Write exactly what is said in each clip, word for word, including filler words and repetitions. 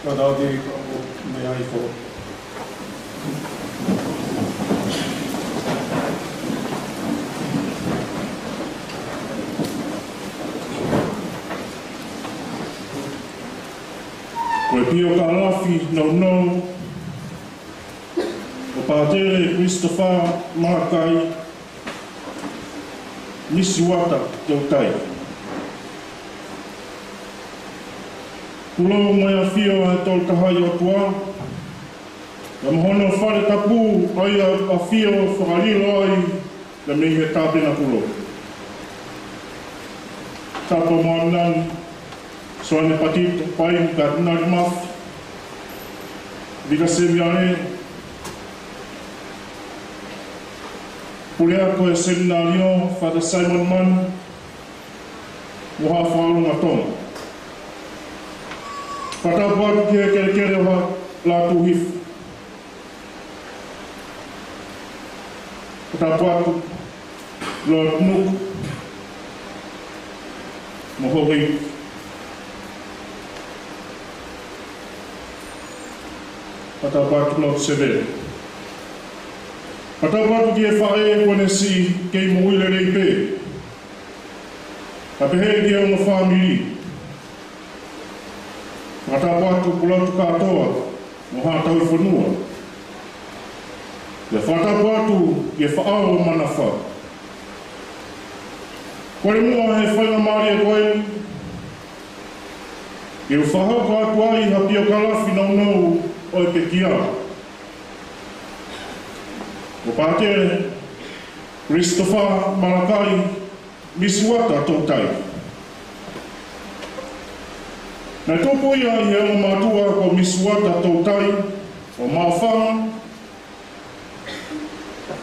Kātaki kau meʻa ifo. Ko e piokalafi nounou ʻo Pātele Christopher Malakai Misiuata Toutai. Kulo mo e ʻafio ʻa e Tolu Tahaʻi ʻOtua, pea mo hono fale tapu ʻa ia ʻoku ʻafio fakalilo ai pea mei he tāpena kulo. Tapu mo Anani, Soane Patito, Paini, Katinali Mafi, Vika Semiale, Puleako e Seminalio, Father Simon Manu, mo haʻa fakalongoakoʻanga. Fakatapu atu ki he kelekele ʻo Haʻa Lātū Hifo. Fakatapu atu Lord Nuku mo Hoʻeiki. Fakatapu atu Lord Sevele. Fakatapu atu ki he faʻē kuo ne siʻi kei moʻui lelei pē. Ka pehē ki he ongo fāmili. Fakatapu atu Pulotu kātoa mo haʻa tauhi fonua. Pea fakatapu atu ki he faʻao ʻo Manafa. Ko e muʻa he faingamālie ko eni, ke u fakahoko atu ai ha piokalafi nounou ʻo e pekia. Ko Pātele Christopher Malakai Misiuata Toutai. Naʻe tupu ia ʻi he ongo mātuʻa ko Misiuata Toutai ʻo Maʻufanga,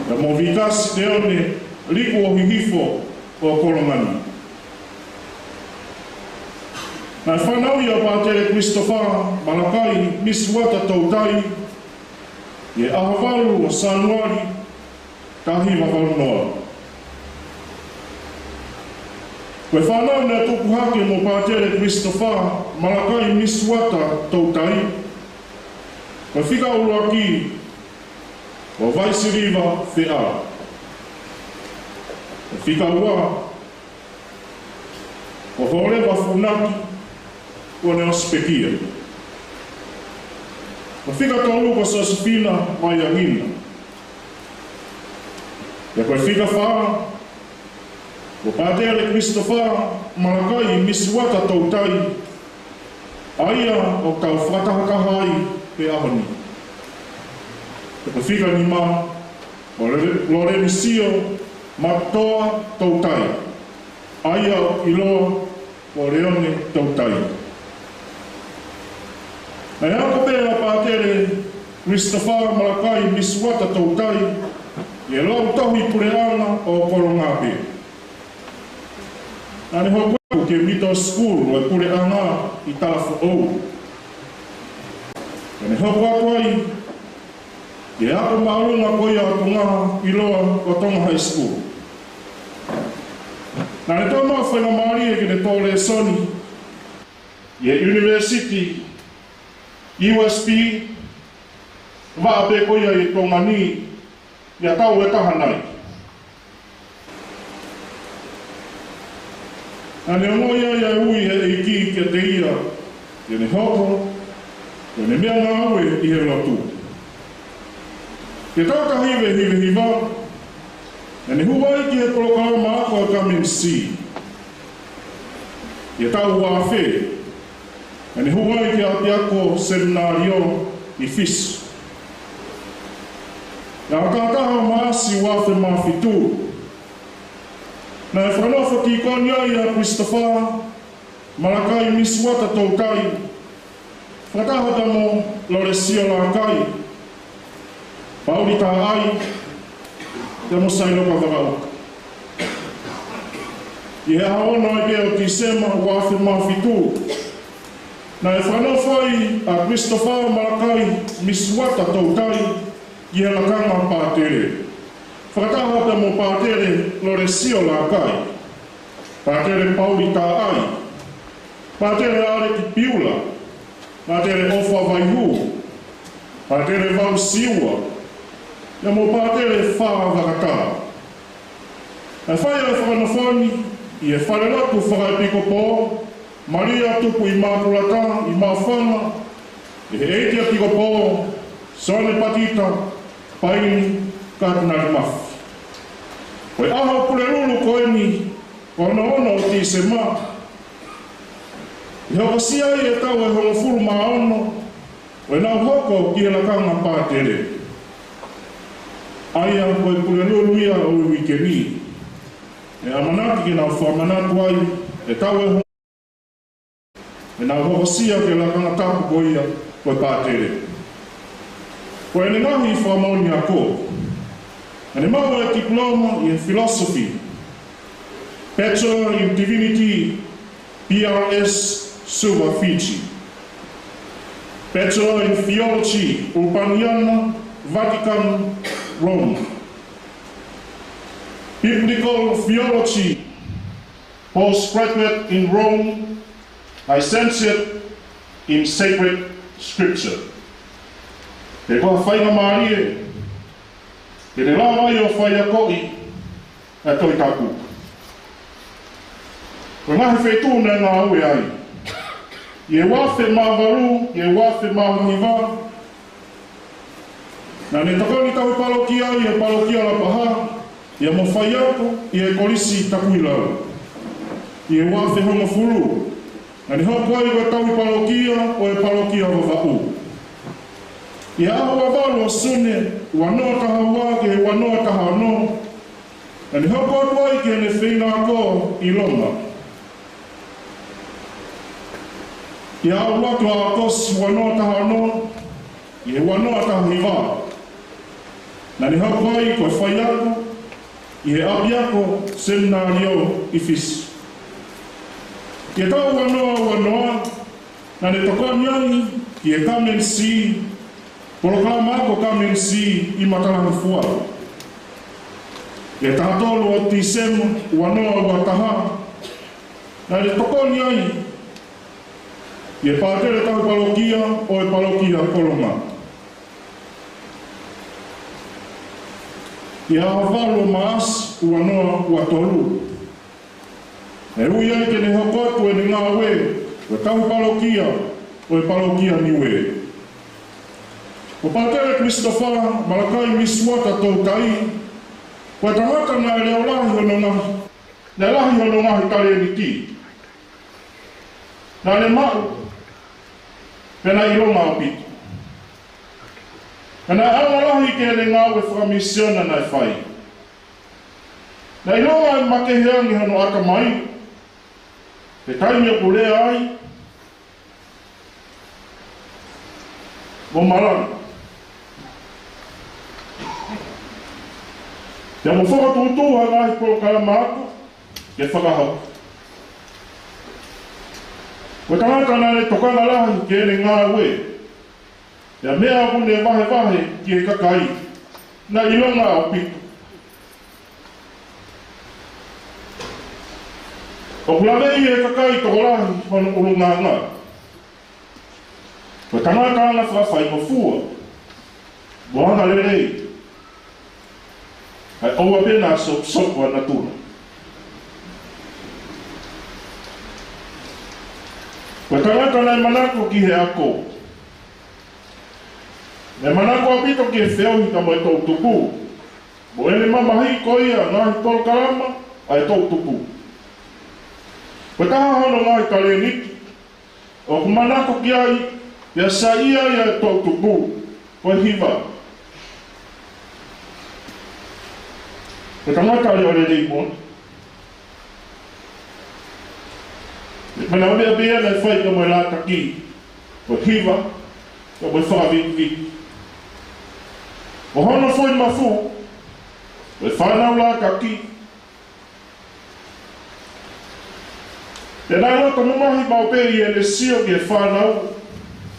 pea mo Vikasi Leone Liʻuohihifo ʻo Kolongani. Naʻe fānau ia ʻa Pātele Christopher Malakai Misiuata Toutai ʻi he ʻaho valu ʻo Sānuali, taha hiva valu noa. Ko e fānau naʻe tupu hake mo Pātele Christopher Malakai Misiuata Toutai, ko e fika ʻuluaki ko Vaisiliva Feʻala. Ko e fika ua ko Hōleva Funaki, kuo ne ʻosi pekia. Ko e fika tolu ko Sosefina Maiangina. Pea ko e fika fā ko Pātele Christopher Malakai Misiuata Toutai, ʻa ia ʻoku tau fakatahataha ai pē he ʻaho ni. Pea ko e fika nima ko Lore-, Lorenisio Matoa Toutai, ʻa ia ʻoku ʻiloa ko Leone Toutai. Naʻe ako pē ʻa Pātele Christopher Malakai Misiuata Toutai ʻi he Lautohi Puleʻanga ʻo Kolonga pē. Naʻa ne hoko atu ki he middle school ʻo e puleʻanga ʻi Talafoʻou. Naʻa ne hoko atu ai ki he ako māʻolunga ko ia ʻa Tonga ʻiloa ko Tonga High School. Naʻa ne toe maʻu faingamālie ke ne tō lēsoni ʻi he University U S P, vaʻa pē ko ia ʻi Tonga ni, ʻi he taʻu ʻe taha nai. Naʻa ne ongoʻi ai ʻa e ui ʻa e ʻEiki kiate ia, ke ne hoko ko ʻene meʻangāue ʻi he lotu. Ki he taʻu taha hiva hiva hiva, naʻá ne hū ai ki he polokalama ako ʻa e Kamen C. Ki he taʻu ua afe, naʻá ne hū ai ki he ʻapiako seminalio ʻi Fisi. Ki he taha taha ʻo Maʻasi ua afe mā fitu, naʻe fakanofo tīkoni ai ʻa Christopher Malakai Misuata Toutai, fakataha pea mo Lolesio Lakai, Pauli Taʻai, pea mo Sailoka Vakauka. ʻI he ʻaho ono ai pē ʻo Tīsema ua afe mā fitu, naʻe fakanofo ai ʻa Christopher Malakai Misuata Toutai ki he lakanga pātele, fakataha pea mo Pātele Lolesio Lakai, Pātele Pauli Taʻai, Pātele ʻAleki Piula, Pātele ʻOfa Vaihū, Pātele Vau Siua, pea mo Pātele Fā Vakatā. Naʻe fai ʻa e fakanofo ni ʻi he falelotu fakaʻepikopō Malia Tupu ʻImākulata ʻi Maʻufanga, ʻe he ʻEiki ʻEpikopō Sione Patita Paini Katinali Mafi. Ko e ʻaho Pulelulu ko eni, ʻo e ono ʻo Tīsema, ʻe hokosia ai e taʻu ʻe hongofulu mā ono ʻo ʻenau hoko ki he lakanga pātele. ʻA ia ko e Pulelulu ia ʻo e uike ni, ʻe ʻamanaki ke nau fakamanatu ai e taʻu ʻe hongofulu ʻenau hokosia ki he lakanga tapu ko ia ko e pātele. Ko ʻene ngaahi fakamoʻoni ako, naʻá ne maʻu e tipiloma ʻi he philosophy, Bachelor in Divinity, P R S, Suva, Fiji, Bachelor in Theology, Urbaniana, Vatican, Rome, Biblical Theology, Postgraduate in Rome, Licentiate in Sacred Scripture. He ko ha faingamālie ke ne lava ai ʻo faiakoʻi ʻa e Tohi Tapu. Ko e ngaahi feituʻu naʻe ngāue ai: ʻi he ua afe mā valu ki he ua afe mā hiva, naʻá ne tokoni tauhi palokia ʻi he palokia Lapaha, pea mo faiako ʻi he Kolisi Takuilau. ʻI he ua afe hongofulu, naʻá ne hoko ai ko e tauhi palokia ʻo e palokia Vavaʻu. ʻI he ʻaho ua valu ʻo Sune, ua noa taha ua ki he ua noa taha ono, naʻá ne hoko atu ai ki heʻene feinga ako ʻi Loma. ʻI he ʻuluaki ʻo ʻAokosi ua noa taha ono ki he ua noa taha hiva, naʻá ne hoko ai ko e faiako ʻi he ʻapiako seminalio ʻi Fisi. ʻI he taʻu ua noa ua noa, naʻá ne tokoni ai ki he Kamen C, polokalama ako Kamen C ʻi Matalangifua. ʻI he taha tolu ʻo Tīsema ua noa ua taha, naʻá ne tokoni ai ki he pātele tauhi palokia ʻo e palokia Kolonga. ʻI he ʻaho valu ʻo Maʻasi ua noa ua tolu, naʻe ui ai ke ne hoko atu ʻene ngāue ko e tauhi palokia ʻo e palokia Niue. Ko Pātele Christopher Malakai Misuata Toutai, ko e tangata naʻe leʻo lahi hono ngaahi, naʻe lahi hono ngaahi talēniti. Naʻá ne maʻu, pea naʻe ʻilonga ʻaupito. Pea naʻe ʻaonga lahi ki heʻene ngāue fakamisiona naʻe fai. Naʻe ʻilonga ʻe makehe ange hono ʻatamai he taimi ʻoku lea ai mo malanga, pea mo fakatuʻutuʻu ha ngaahi polokalama ako ke fakahoko. Ko e tangata naʻá ne tokanga lahi ki heʻene ngāue, pea meʻa ʻoku ne vahevahe ki he kakai, naʻe ʻilonga ʻaupito. ʻOku laveʻi ʻe he kakai tokolahi hono ʻulungaanga. Ko e tangata anga fakafaingofua mo anga lelei, kae ʻoua pē naʻa soposopo ʻa natula. Ko e tangata naʻe manako ki he ako, Ne manako ʻaupito ki he feohi pea mo e toʻutupu, mo ʻene mamahiʻi ko ia e ngaahi polokalama ʻa e toʻutupu. Ko e taha hono ngaahi talēniti ʻoku manako ki ai, pea saiʻia ai ʻa e toʻutupu, ko e hiva. Ko e tangata lea lelei moʻoni. Pea naʻe ʻi ai pē ʻene fai ka mo e lātaki, ko e hiva, ka mo e fakavīkiviki. Ko hono foʻi mafu, ko e fānau lātaki. Pea naʻe loto mamahi maʻu pē ʻi heʻene sio ki he fānau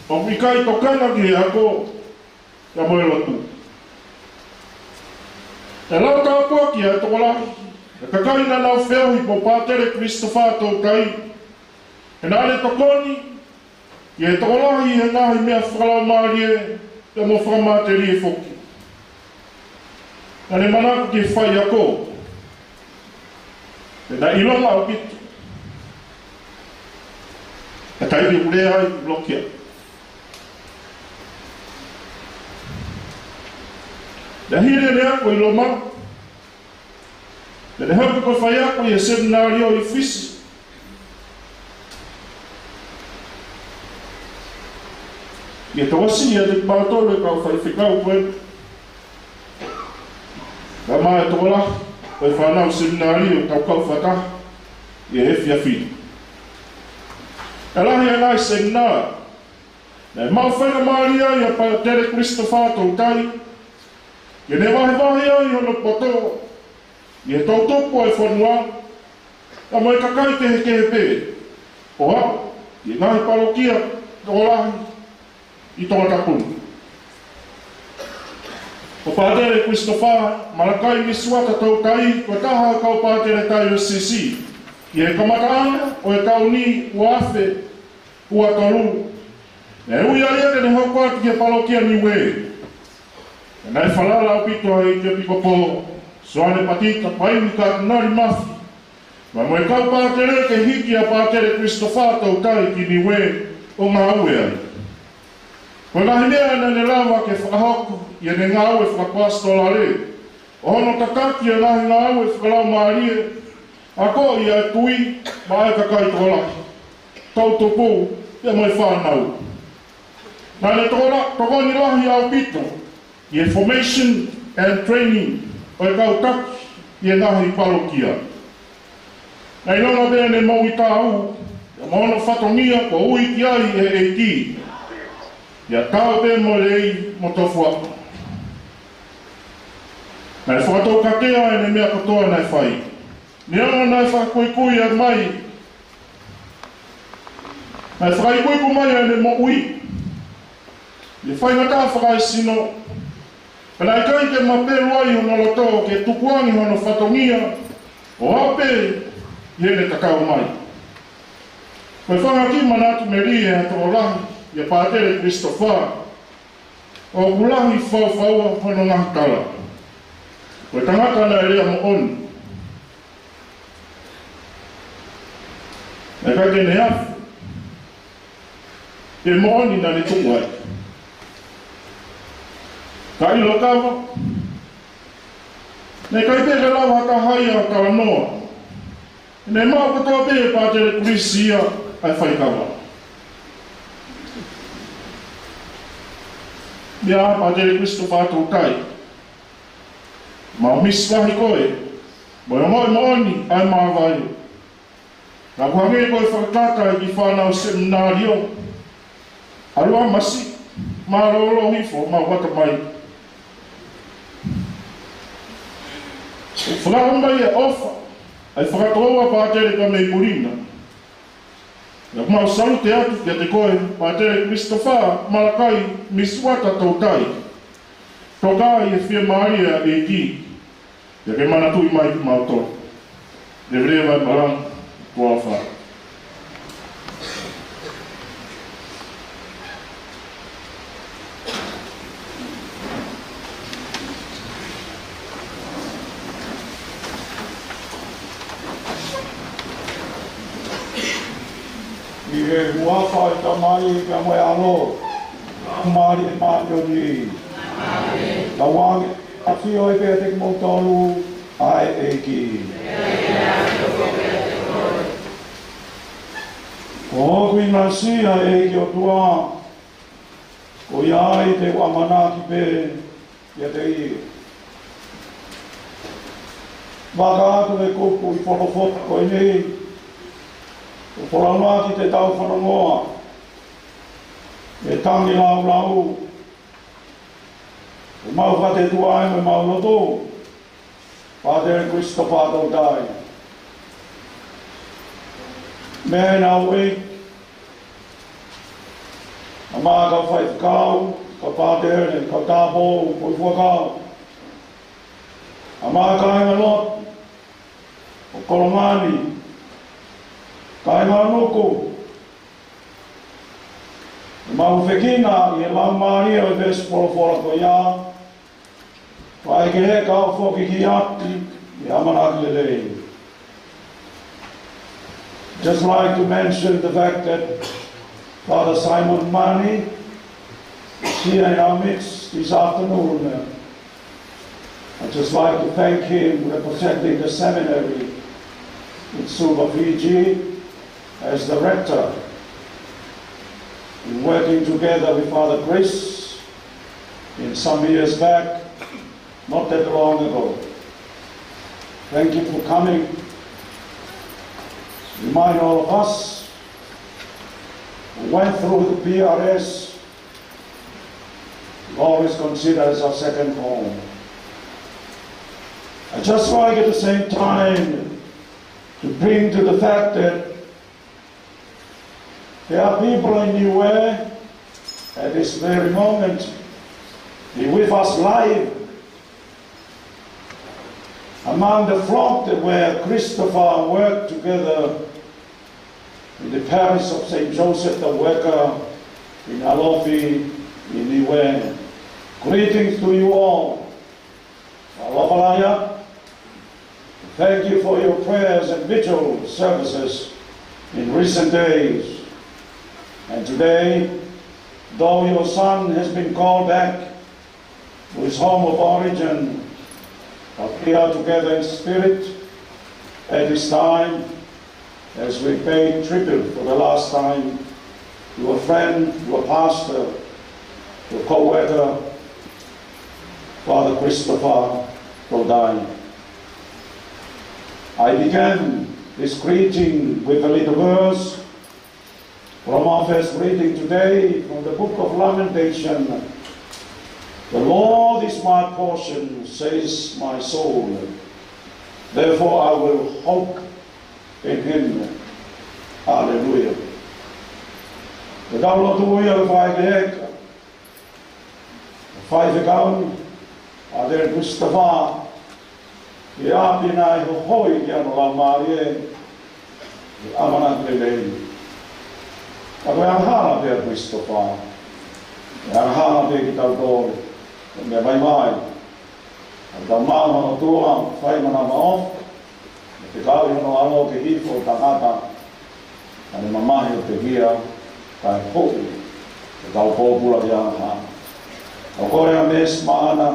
ʻoku ʻikai tokanga ki he ako, ka mo e lotu. Naʻe lau tāpuaki ʻa e tokolahi ʻo e kakai naʻa nau feohi mo Pātele Christopher Toutai, he naʻa ne tokoni ki he tokolahi ʻi he ngaahi meʻa fakalaumālie pea mo fakamatelie foki. Naʻa ne manako ki he faiako, pea naʻe ʻilonga ʻaupito ʻa e taimi ʻoku lea ai, lokia. Naʻe hili ʻene ako ʻi Loma, pea ne hoko ko e faiako ʻi he seminalio ʻi Fisi. ʻI he tokosiʻi ʻa kitautolu e kau faifekau ko ē, pea mo e tokolahi ʻo e fānau seminalio ʻoku tau kau fakataha ʻi he efiafi ni. Naʻe lahi ʻa e ngaahi semina naʻe maʻu faingamālie ai ʻa Pātele Christopher Toutai ke ne vahevahe ai hono poto ʻi he toʻutupu ʻo e fonua, ka mo e kakai kehekehe pē, ʻo aʻu ki he ngaahi palokia tokolahi ʻi Tongatapu ni. Ko Pātele Christopher Malakai Misuata Toutai, ko e taha ʻo e kau pātele taiosisi ʻi he kamataʻanga ʻo e taʻu ni ua afe ua tolu, naʻe ui ai ia ke ne hoko atu ki he palokia Niuē. Naʻe falala ʻaupito ʻa e ʻEikepikopo Soane Patita Paini Katinali Mafi, pea mo e kau pātele ke hiki ʻa Pātele Christopher Toutai ki Niuē ʻo ngāue ai. Ko e ngaahi meʻa naʻa ne lava ke fakahoko ʻi heʻene ngāue fakapasetolale, ʻo hono tataki ʻa e ngaahi ngāue fakalaumālie, akoʻi ʻa e tui maʻa e kakai tokolahi, toʻutupu, pea mo e fānau. Naʻa ne tokola-, tokoni lahi ʻaupito ʻi he formation and training ʻo e kau taki ʻi he ngaahi palokia. Naʻe ʻilonga pē ʻene moʻui taau, pea mo hono fatongia kuo ui ki ai ʻe he ʻEiki, ʻa e tau pē mo e lelei mo tofuaʻa. Naʻe fakatoukatea ʻene meʻa kotoa naʻe fai. Neongo naʻe fakakuikui ʻa e mai, naʻe fakaikuiku mai ʻa ʻene moʻui ʻi he faingataʻa fakaesino, ka naʻe ʻikai ke mapelu ai hono loto ke tukuange hono fatongia ʻo aʻu pē ʻi heʻene tatau mai. Ko e fanga kiʻi manatu melie ʻa e tokolahi ʻia Pātele Christopher, ʻoku lahi faufaua hono ngaahi tala. Ko e tangata naʻe lea moʻoni. Naʻe ʻikai ke ne afu, he moʻoni naʻa ne tuku ai. Ka ʻi he kava, naʻe ʻikai pē ke lava ha taha ia ʻo talanoa. Naʻe maʻu kotoa pē ʻe Pātele Kulisi ia ʻa e faikava. Meʻa ʻa Pātele Kulisi Tupou Toutai. Mau misi lahi koe, mo e ongoʻi moʻoni ʻa e māvae. Ka ʻoku hangē ko e fakakata ʻi he fānau seminalio. ʻAlu ā masi, mālōlō hifo, mau ʻata mai. Fakaʻamu mai e ʻofa, ʻa e fakatouʻosi ʻa Pātele ka mei muli na. Pea ʻoku mau salute atu kiate koe, Pātele Christopher Malakai Misuata Toutai. Toka ʻi he fiemālie ʻa e ʻEiki, pea ke manatuʻi mai kimautolu. Leveleva e malanga, ko e ʻofa. ʻI he huafa ʻo e Tamai pea mo e ʻAlo. Mālie ʻa e ʻEiki. Tauange ʻafio ai pē ʻiate kimoutolu ʻa e ʻEiki. Ko hoku ʻinasi ʻa e ʻEiki ʻOtua, ko ia ai te u ʻamanaki pē ʻiate ia. Vaka atu e kupu ʻi he folofola ko eni, ʻo folofola ki heʻetau fanongoa, ʻe tangi laulau, ʻe mau fakatetuai mo mau lotu, Father Christopher Toutai. Meʻa ʻi he uike, ʻa e kau faifekau, kau pātele, kau tāupoʻou, kau fuakau. ʻA e kāinga lotu ʻo Kolomani, kāinga ʻo Nuku, ʻe mau fekina ʻi he laumālie ʻo e veesi folofola ko ia, ʻa e ʻEiki ʻe kau foki ki ʻapi ʻi he ʻamanaki lelei. Just like to mention the fact that Father Simon Mani is here in our midst this afternoon. I'd just like to thank him representing the seminary in Suva, Fiji, as the rector, in working together with Father Chris in some years back, not that long ago. Thank you for coming. Remind all of us who went through the P R S, we always consider as our second home. I just like at the same time to bring to the fact that there are people in Niue at this very moment, be with us live among the flock that where Christopher worked together in the parish of Saint Joseph the Worker in Alofi in Niue. Greetings to you all. Alofa lahi. Thank you for your prayers and vigil services in recent days. And today, though your son has been called back to his home of origin, but we are together in spirit at this time as we pay tribute for the last time to a friend, to a pastor, to a co-worker, Father Christopher Toutai. I began this greeting with a little verse from our first reading today from the book of Lamentation. "The Lord is my portion," says my soul. "Therefore I will hope in him." Hallelujah. Ko ʻetau lotu ia ʻa e faifekau, faifekau, ʻa Father Christopher, ʻi ʻapi naʻe hohoi ki hono laumālie ʻi he ʻamanaki lelei. Ka ko e angahala pē ʻa Christopher, ʻe angahala pē kitautolu, ko e meʻa vaivai. ʻOku tau maʻu hono ʻOtua, fai mana maʻo, mo e fekau ʻi hono ʻAlo ke hifo ʻo tangata, ʻa ʻene mamahi ʻo pekia, kae hoʻi ʻetau pōpula ki he angahala. ʻOku kole ʻa e meesi maʻana,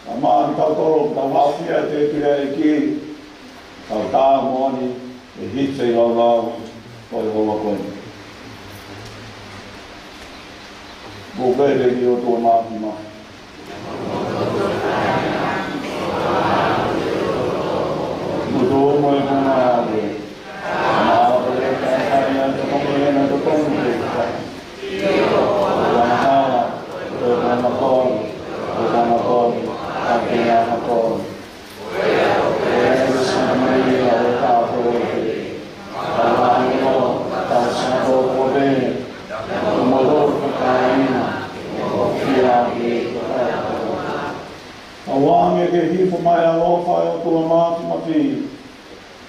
ʻa maʻa kitautolu ʻoku tau aʻusia ʻi he tēpile ʻa e ʻEiki, tau tā moʻoni, ʻe hifo ʻi he laulau ʻo e houa ko eni. Mou pehē ki he ʻOtua Māfimafi. Mou tō mo e kona ave. Mālō e kakai ʻa e tō konga ena tō konga ena. Ko e angahala, ko e angahala, ko e angahala, ko e angahala. Tauange ke hifo mai ʻa e ʻaloʻofa ʻa e ʻOtua Māfimafi.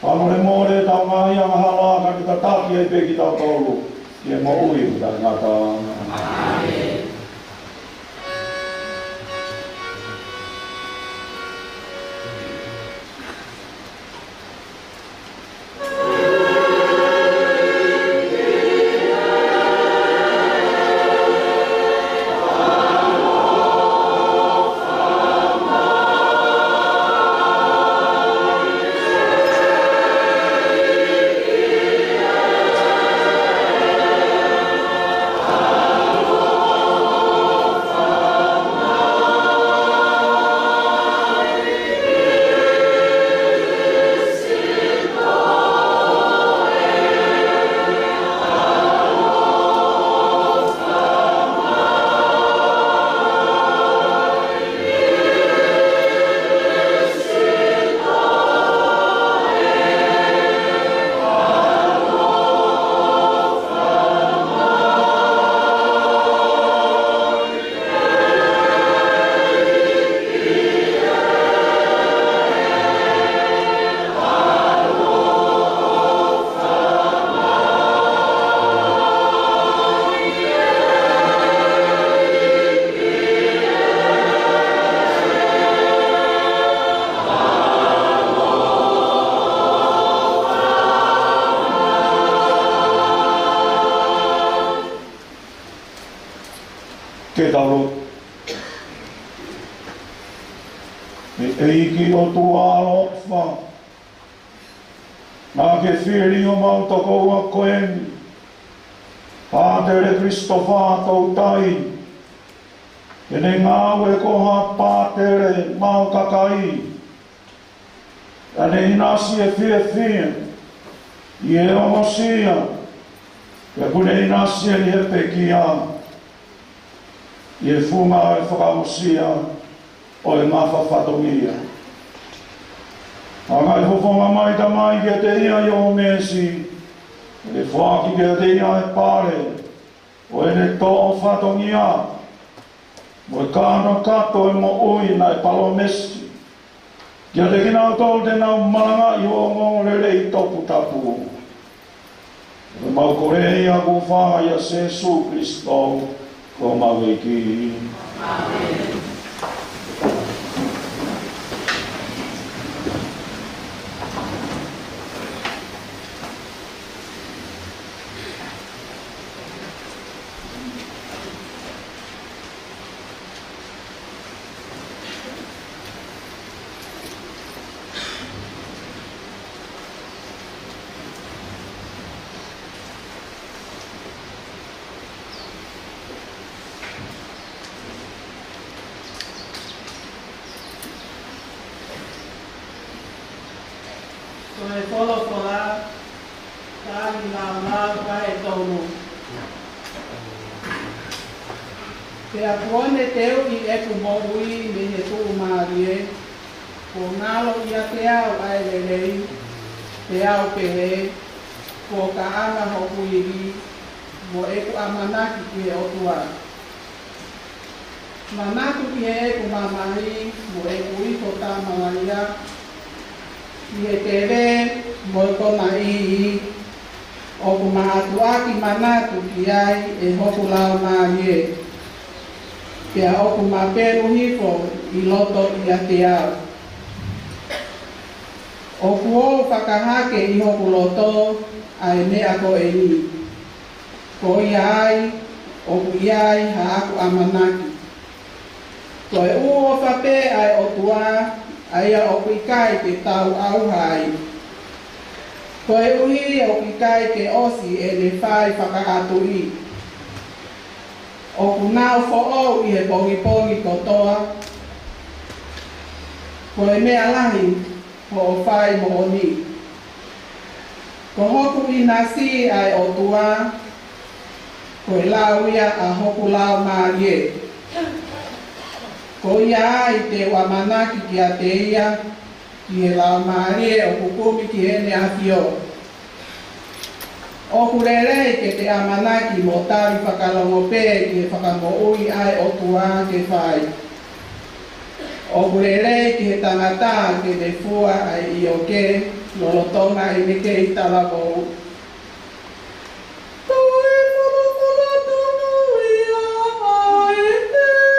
Fakamolemole ʻetau ngaahi angahala kae ke tataki ai pē kitautolu ki he moʻui taʻengata. Ke tau lotu. ʻE ʻEiki ʻOtua ʻaloʻofa, naʻa ke fili homau tokoua ko eni, Pātele Christopher Toutai, ke ne ngāue ko ha pātele maʻu kakai, ʻa ʻene ʻinasi ʻe fiefia ʻi he ongosia, pea ʻoku ne ʻinasi ʻi he pekia, ʻi he funga ʻo e fakaongosia ʻo e ngafa fatongia. Hanga ʻe he fofonga mai, Tamai, kiate ia ʻi hoʻo meesi, ke foaki kiate ia e pale ʻo ʻene toʻo fatongia, mo e kānokato ʻo e moʻui naʻe palōmesi kiate kinautolu te nau malangaʻi hoʻo ongoongolelei toputapu. Ko ʻemau kole ia ʻoku fai ʻia Sīsū Kalaisi ko homau ʻEiki. Ko e folofola, Tali Laulau vahe tolu. Pea kuo ne teuʻi ʻeku moʻui mei he tuʻumālie, kuo ngalo ʻiate au ʻa e lelei, peá u pehē, kuo kaʻanga hoku ivi, mo ʻeku ʻamanaki ki he ʻOtua. Manatu ki heʻeku mamahi mo ʻeku ifo tamalaʻia, ki he teve mo e konaʻi, ʻoku ma ʻatuʻaki manatu ki ai ʻe hoku laumālie, pea ʻoku ma pelu hifo ʻi loto ʻiate au. ʻOku ou fakahake ʻi hoku loto ʻa e meʻa ko eni. Ko ia ai, ʻoku ʻi ai haʻaku ʻamanaki. Ko e ʻū ʻofa pē ʻa e ʻOtua, ʻa ia ʻoku ʻikai ke tau ʻauha ai. Koeʻuhi ʻoku ʻikai ke ʻosi ʻene fai fakaʻatuʻi. ʻOku nau foʻou ʻi he pongipongi kotoa. Ko e meʻa lahi hoʻo fai moʻoni. Ko hoku ʻinasi ʻa e ʻOtua, ko e lau ia ʻa hoku laumālie. Ko ia ai te u ʻamanaki kiate ia, ki he laumālie ʻoku kumi ki heʻene ʻafio. ʻOku lelei ke te ʻamanaki mo tali fakalongo pē ki he fakamoʻui ʻa e ʻOtua ke fai. ʻOku lelei ki he tangata ke ne fua ʻa e ʻioke lolotonga ʻene kei talavou. Ko e folofola tonu ia ʻa e ʻEiki.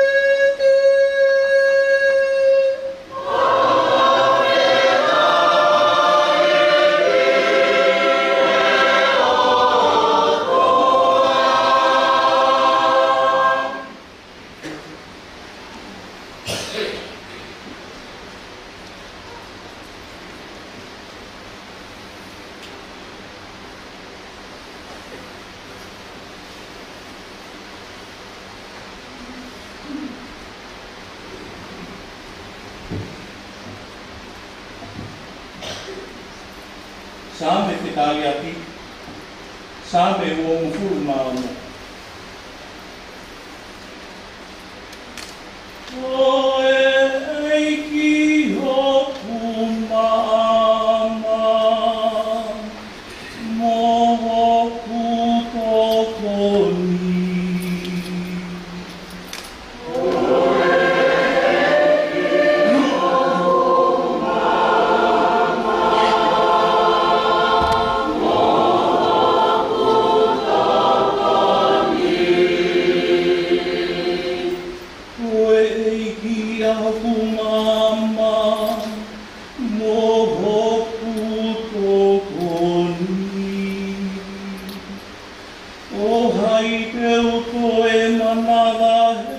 Saame fetaliaki, Saame uongofulu mā ono. Ko e ʻEiki hoku maama mo hoku tokoni. Ko e ʻEiki ʻa hoku maama mo hoku tokoni. Ko hai te u toe manavahē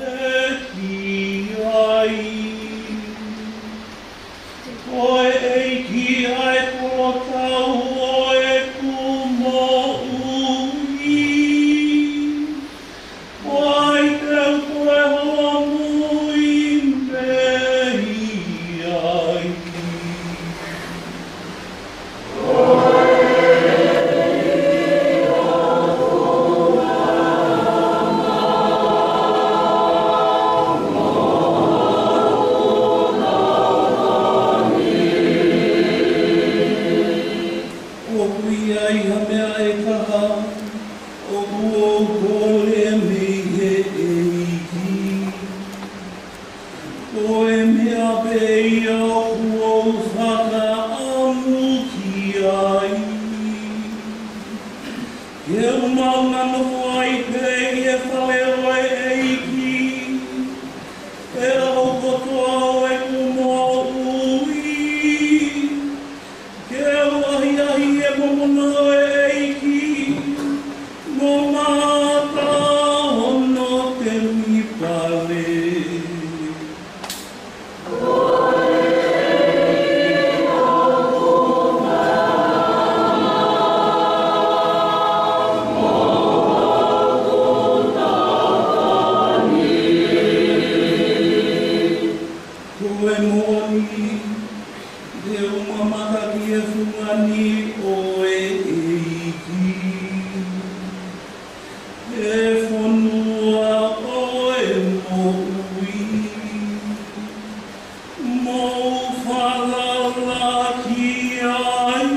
Ko e meʻa pē ia ʻoku ou fakaʻamu ki ai, ke u maʻu nofo ai pē ʻi he fale ʻo e ʻEiki, ʻi he ʻaho kotoa ʻo ʻeku moʻui, ke u ʻahiʻahi ʻi he momona ʻo e ʻEiki, mo mamata hono temipale. Ko e moʻoni, te u mamata ki he fungani ʻo e ʻEiki, he fonua ʻo e moʻui, mo u falala ki ai.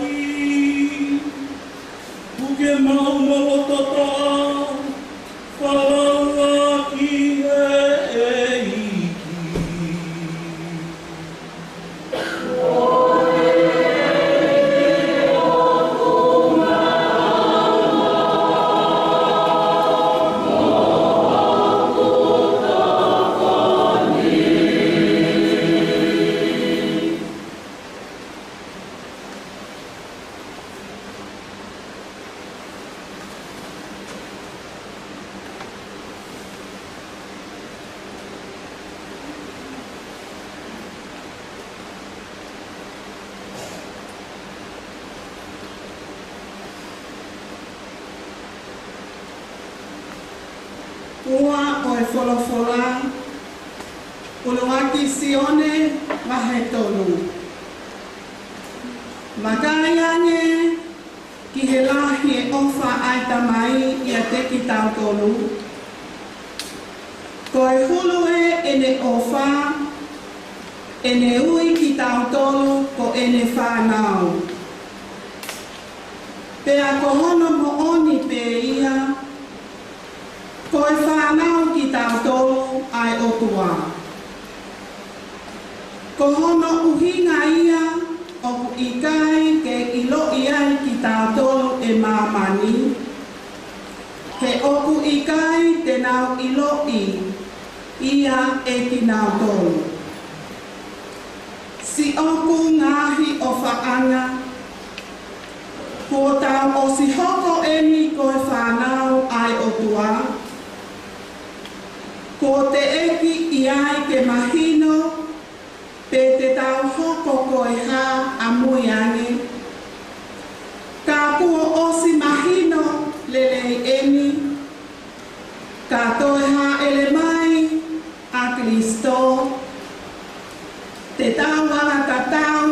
Puke maʻu mo loto toʻa, falala ki he ʻEiki. Ua ʻo e folofola, ʻUluaki Sione vahe tolu. Vakai ange ki he lahi e ʻofa ʻa e Tamai ʻiate kitautolu. Ko e hulu ē ʻene ʻofa, ʻene ui kitautolu ko ʻene fānau. Pea ko hono moʻoni pē ia, ko e fānau kitautolu ʻa e ʻOtua. Ko hono ʻuhinga ia ʻoku ʻikai ke ʻiloʻi ai kitautolu ʻe māmani, he ʻoku ʻikai te nau ʻiloʻi ia ʻe kinautolu. Siʻoku ngaahi ʻofaʻanga, kuo tau ʻosi hoko eni ko e fānau ʻa e ʻOtua, kuo teʻeki ai ke mahino pe te tau hoko ko e hā ʻamui ange. Ka kuo ʻosi mahino lelei eni, ka toe hāʻele mai ʻa Kalaisi, te tau ala tatau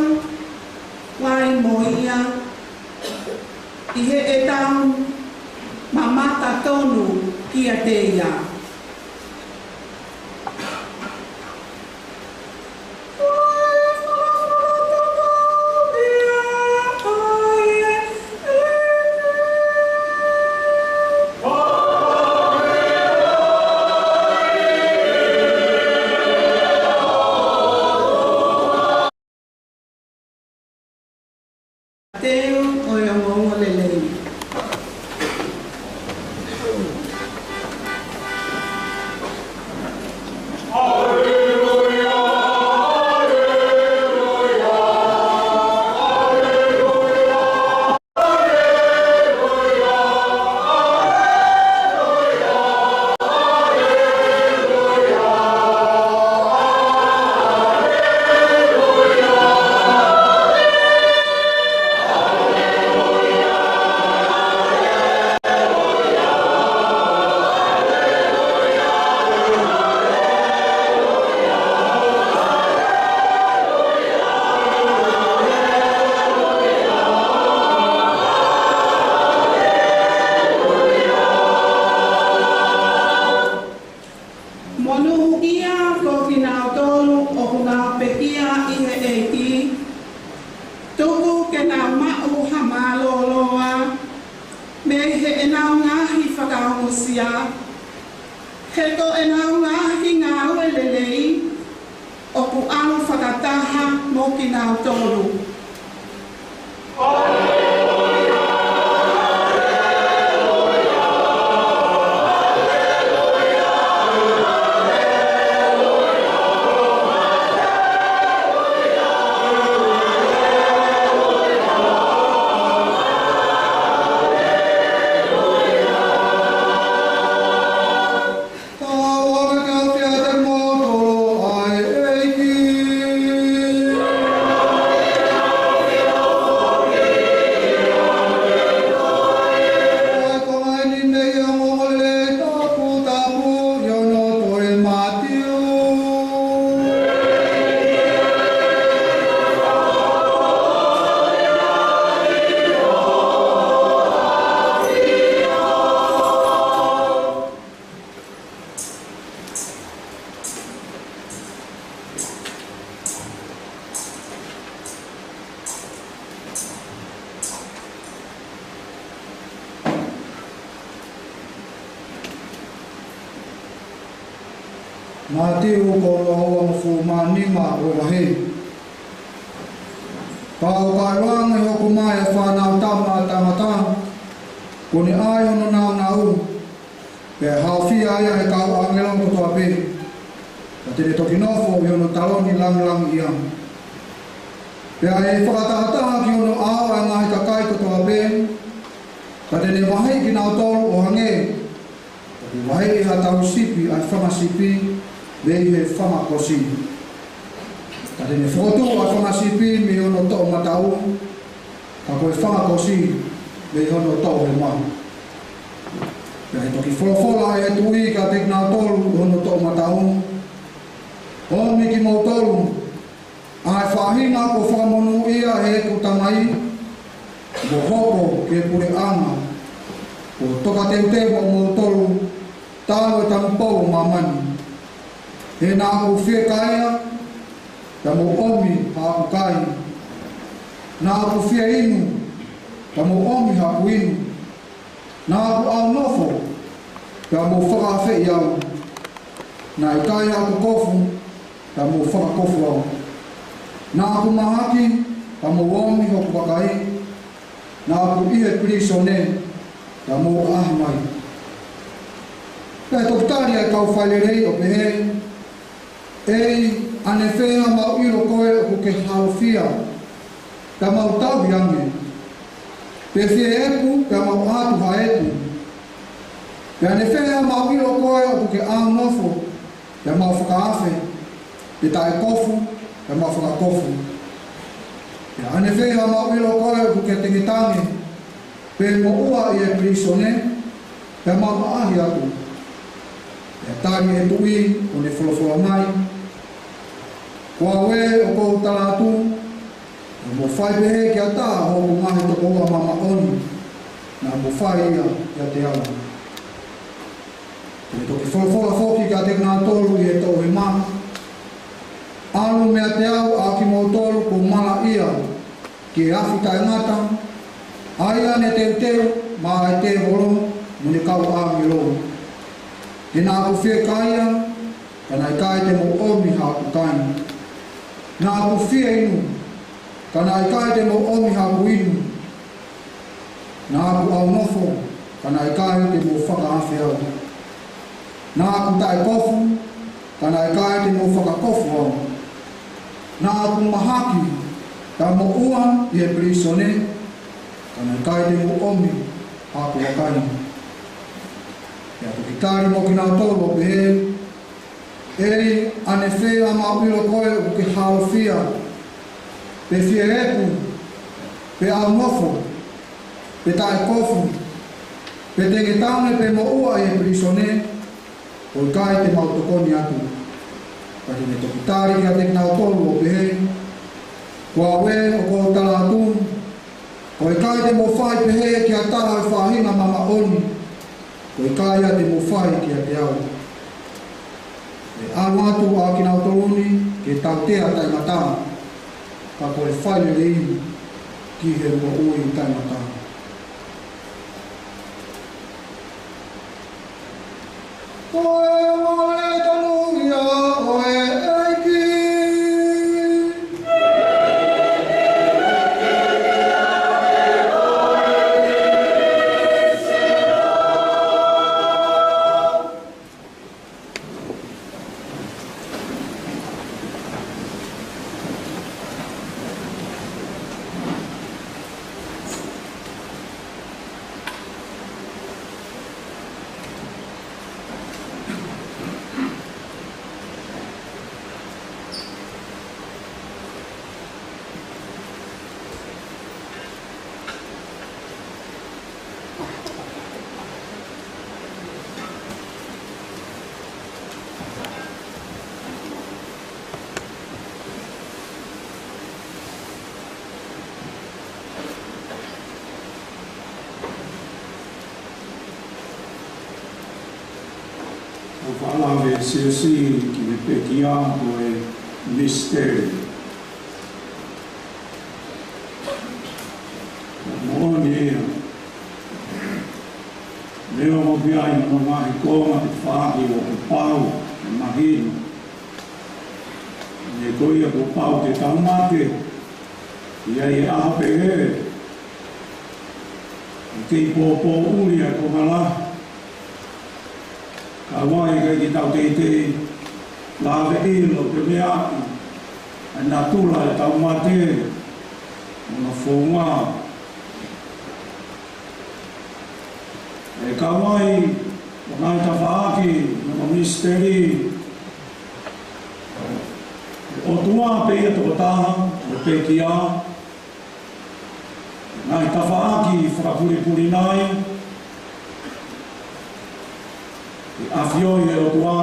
ai mo ia, ʻi heʻetau mamata tonu kiate ia. Teu ʻo e ongoongolelei. Monūʻia ko kinautolu ʻoku nau pekia ʻi he ʻEiki, tuku ke nau maʻu ha mālōlōʻa mei heʻenau ngaahi fakaongosia, he ko ʻenau ngaahi ngāue lelei ʻAlu fakataha mo kinautolu. Mātiu ko hono uofulu mā nima ʻo e vahe. Pea ʻo ka ʻi ai ha ʻoku ʻi ai ha fānau tama ʻa tangata, kuo ne ʻai hono nāunau, pea haofia ia ʻe he kau ʻāngelo kotoa pē, ka te ne toki nofo ʻi hono taloni langilangiʻia. Pea ʻe fakatahataha ki hono ʻao ʻa e ngaahi kakai kotoa pē, ka te ne vaheʻi kinautolu ʻo hangē ʻoku vaheʻi ʻe ha tauhi sipi ʻa e fanga sipi mei he fanga kosi. Ka te ne fokotuʻu ʻa e fanga sipi mei hono toʻomataʻu, ka ko e fanga kosi mei hono toʻohema. Pea ʻe toki folofola ʻe he tuʻi kiate kinautolu ʻi hono toʻomataʻu, ʻOmi kimoutolu ʻa e faʻahinga kuo fakamonūʻia ʻe heʻeku Tamai, mo hopo ki he puleʻanga kuo tokateuteu moʻomoutolu, talu e tanupou ʻo māmani. He naʻa ku fiekaia, pea mou ʻomi haʻaku kai. Naʻa ku fieinu, pea mou ʻomi haʻaku inu. Naʻa ku ʻaunofo, pea mou fakaafeʻi au. Naʻe ʻikai haʻaku kofu, pea mou fakakofu au. Naʻa ku mahaki, pea mou ʻomi hoku vakai. Naʻa ku ʻi he pilīsone, pea mou ʻaʻahi mai. Pea toki tali ʻa e kau failelei ʻo pehē, ʻEiki, ʻanefē haʻamau ʻilo koe ʻoku ke haofia, pea mau tauhi ange? Pe fie eku, pea mau ʻatu ha eku? Pea ʻanefē haʻamau ʻilo koe ʻoku ke ʻaunofo, pea mau fakaafe? Pe taʻekofu, pea mau fakakofu? Pea ʻanefē haʻamau ʻilo koe ʻoku ke tengetange, pe moʻua ʻi he pilīsone, pea mau ʻaʻahi atu? Pea tali ʻe he tuʻi ʻo ne folofola mai, Ko au ē ʻoku ou tala atu, naʻa mou fai pehē ki ha taha ʻo hoku ngaahi tokoua māʻoniʻoni, naʻa mou fai ia kiate au. Pea toki folofola foki kiate kinautolu ʻi he toʻohema, ʻAlu meiate au ʻa kimoutolu kuo malaʻia ki he afi taʻengata, ʻa ia ne teuteu maʻa e tēvolo mo ʻene kau ʻāngelo. He naʻa ku fiekaia, ka naʻe ʻikai te mou ʻomi haʻaku kai. Naʻa ku fieinu, ka naʻe ʻikai te mou ʻomi haʻaku inu. Naʻa ku ʻaunofo, ka naʻe ʻikai te mou fakaafe au. Naʻa ku taʻekofu, ka naʻe ʻikai te mou fakakofu au. Naʻa ku mahaki, pea moʻua ʻi he pilīsone, ka naʻe ʻikai te mou ʻomi haʻaku vakai. Pea toki tali mo kinautolu ʻo pehē, ʻEiki, ʻanefē haʻamau ʻilo koe ʻoku ke haofia, pe fie eku, pe ʻaunofo, pe taʻekofu, pe tengetange, pe moʻua ʻi he pilīsone, ʻo ʻikai te mau tokoni atu? Pea te ne toki tali kiate kinautolu ʻo pehē, Ko au ē ʻoku ou tala atu, ko e ʻikai te mou fai pehē ki ha taha ʻo e faʻahinga māʻoniʻoni, ko e ʻikai ia te mou fai kiate au. ʻE ʻalu atu ʻa kinautolu ni ki he tautea taʻengata, ka ko e failelei ki he moʻui taʻengata. Ko e ongoongolelei tonuhia ʻo e ʻEiki. Fakalave ʻe he Siasi ki he pekia ko e misiteli. Moʻoni ia. Leo mo pia i mana mahi ko ma te faki o te pau, e mahino. Ne ko ia ko pau ke tau mate, ia i a pehē. Kei pōpōʻuli ʻa e konga lahi. Ka ʻoku ʻikai ke tau teitei lave ʻilo pe meaʻi ʻa e natula ʻetau mate, mo hono founga. ʻE kau ai ʻa e ngaahi tafaʻaki mo e misiteli ʻo e ʻOtua pē ia tokotaha, ʻo e pekia. Ngaahi tafaʻaki fakapulipuli nai, ʻe ʻafioʻi ʻe he ʻOtua,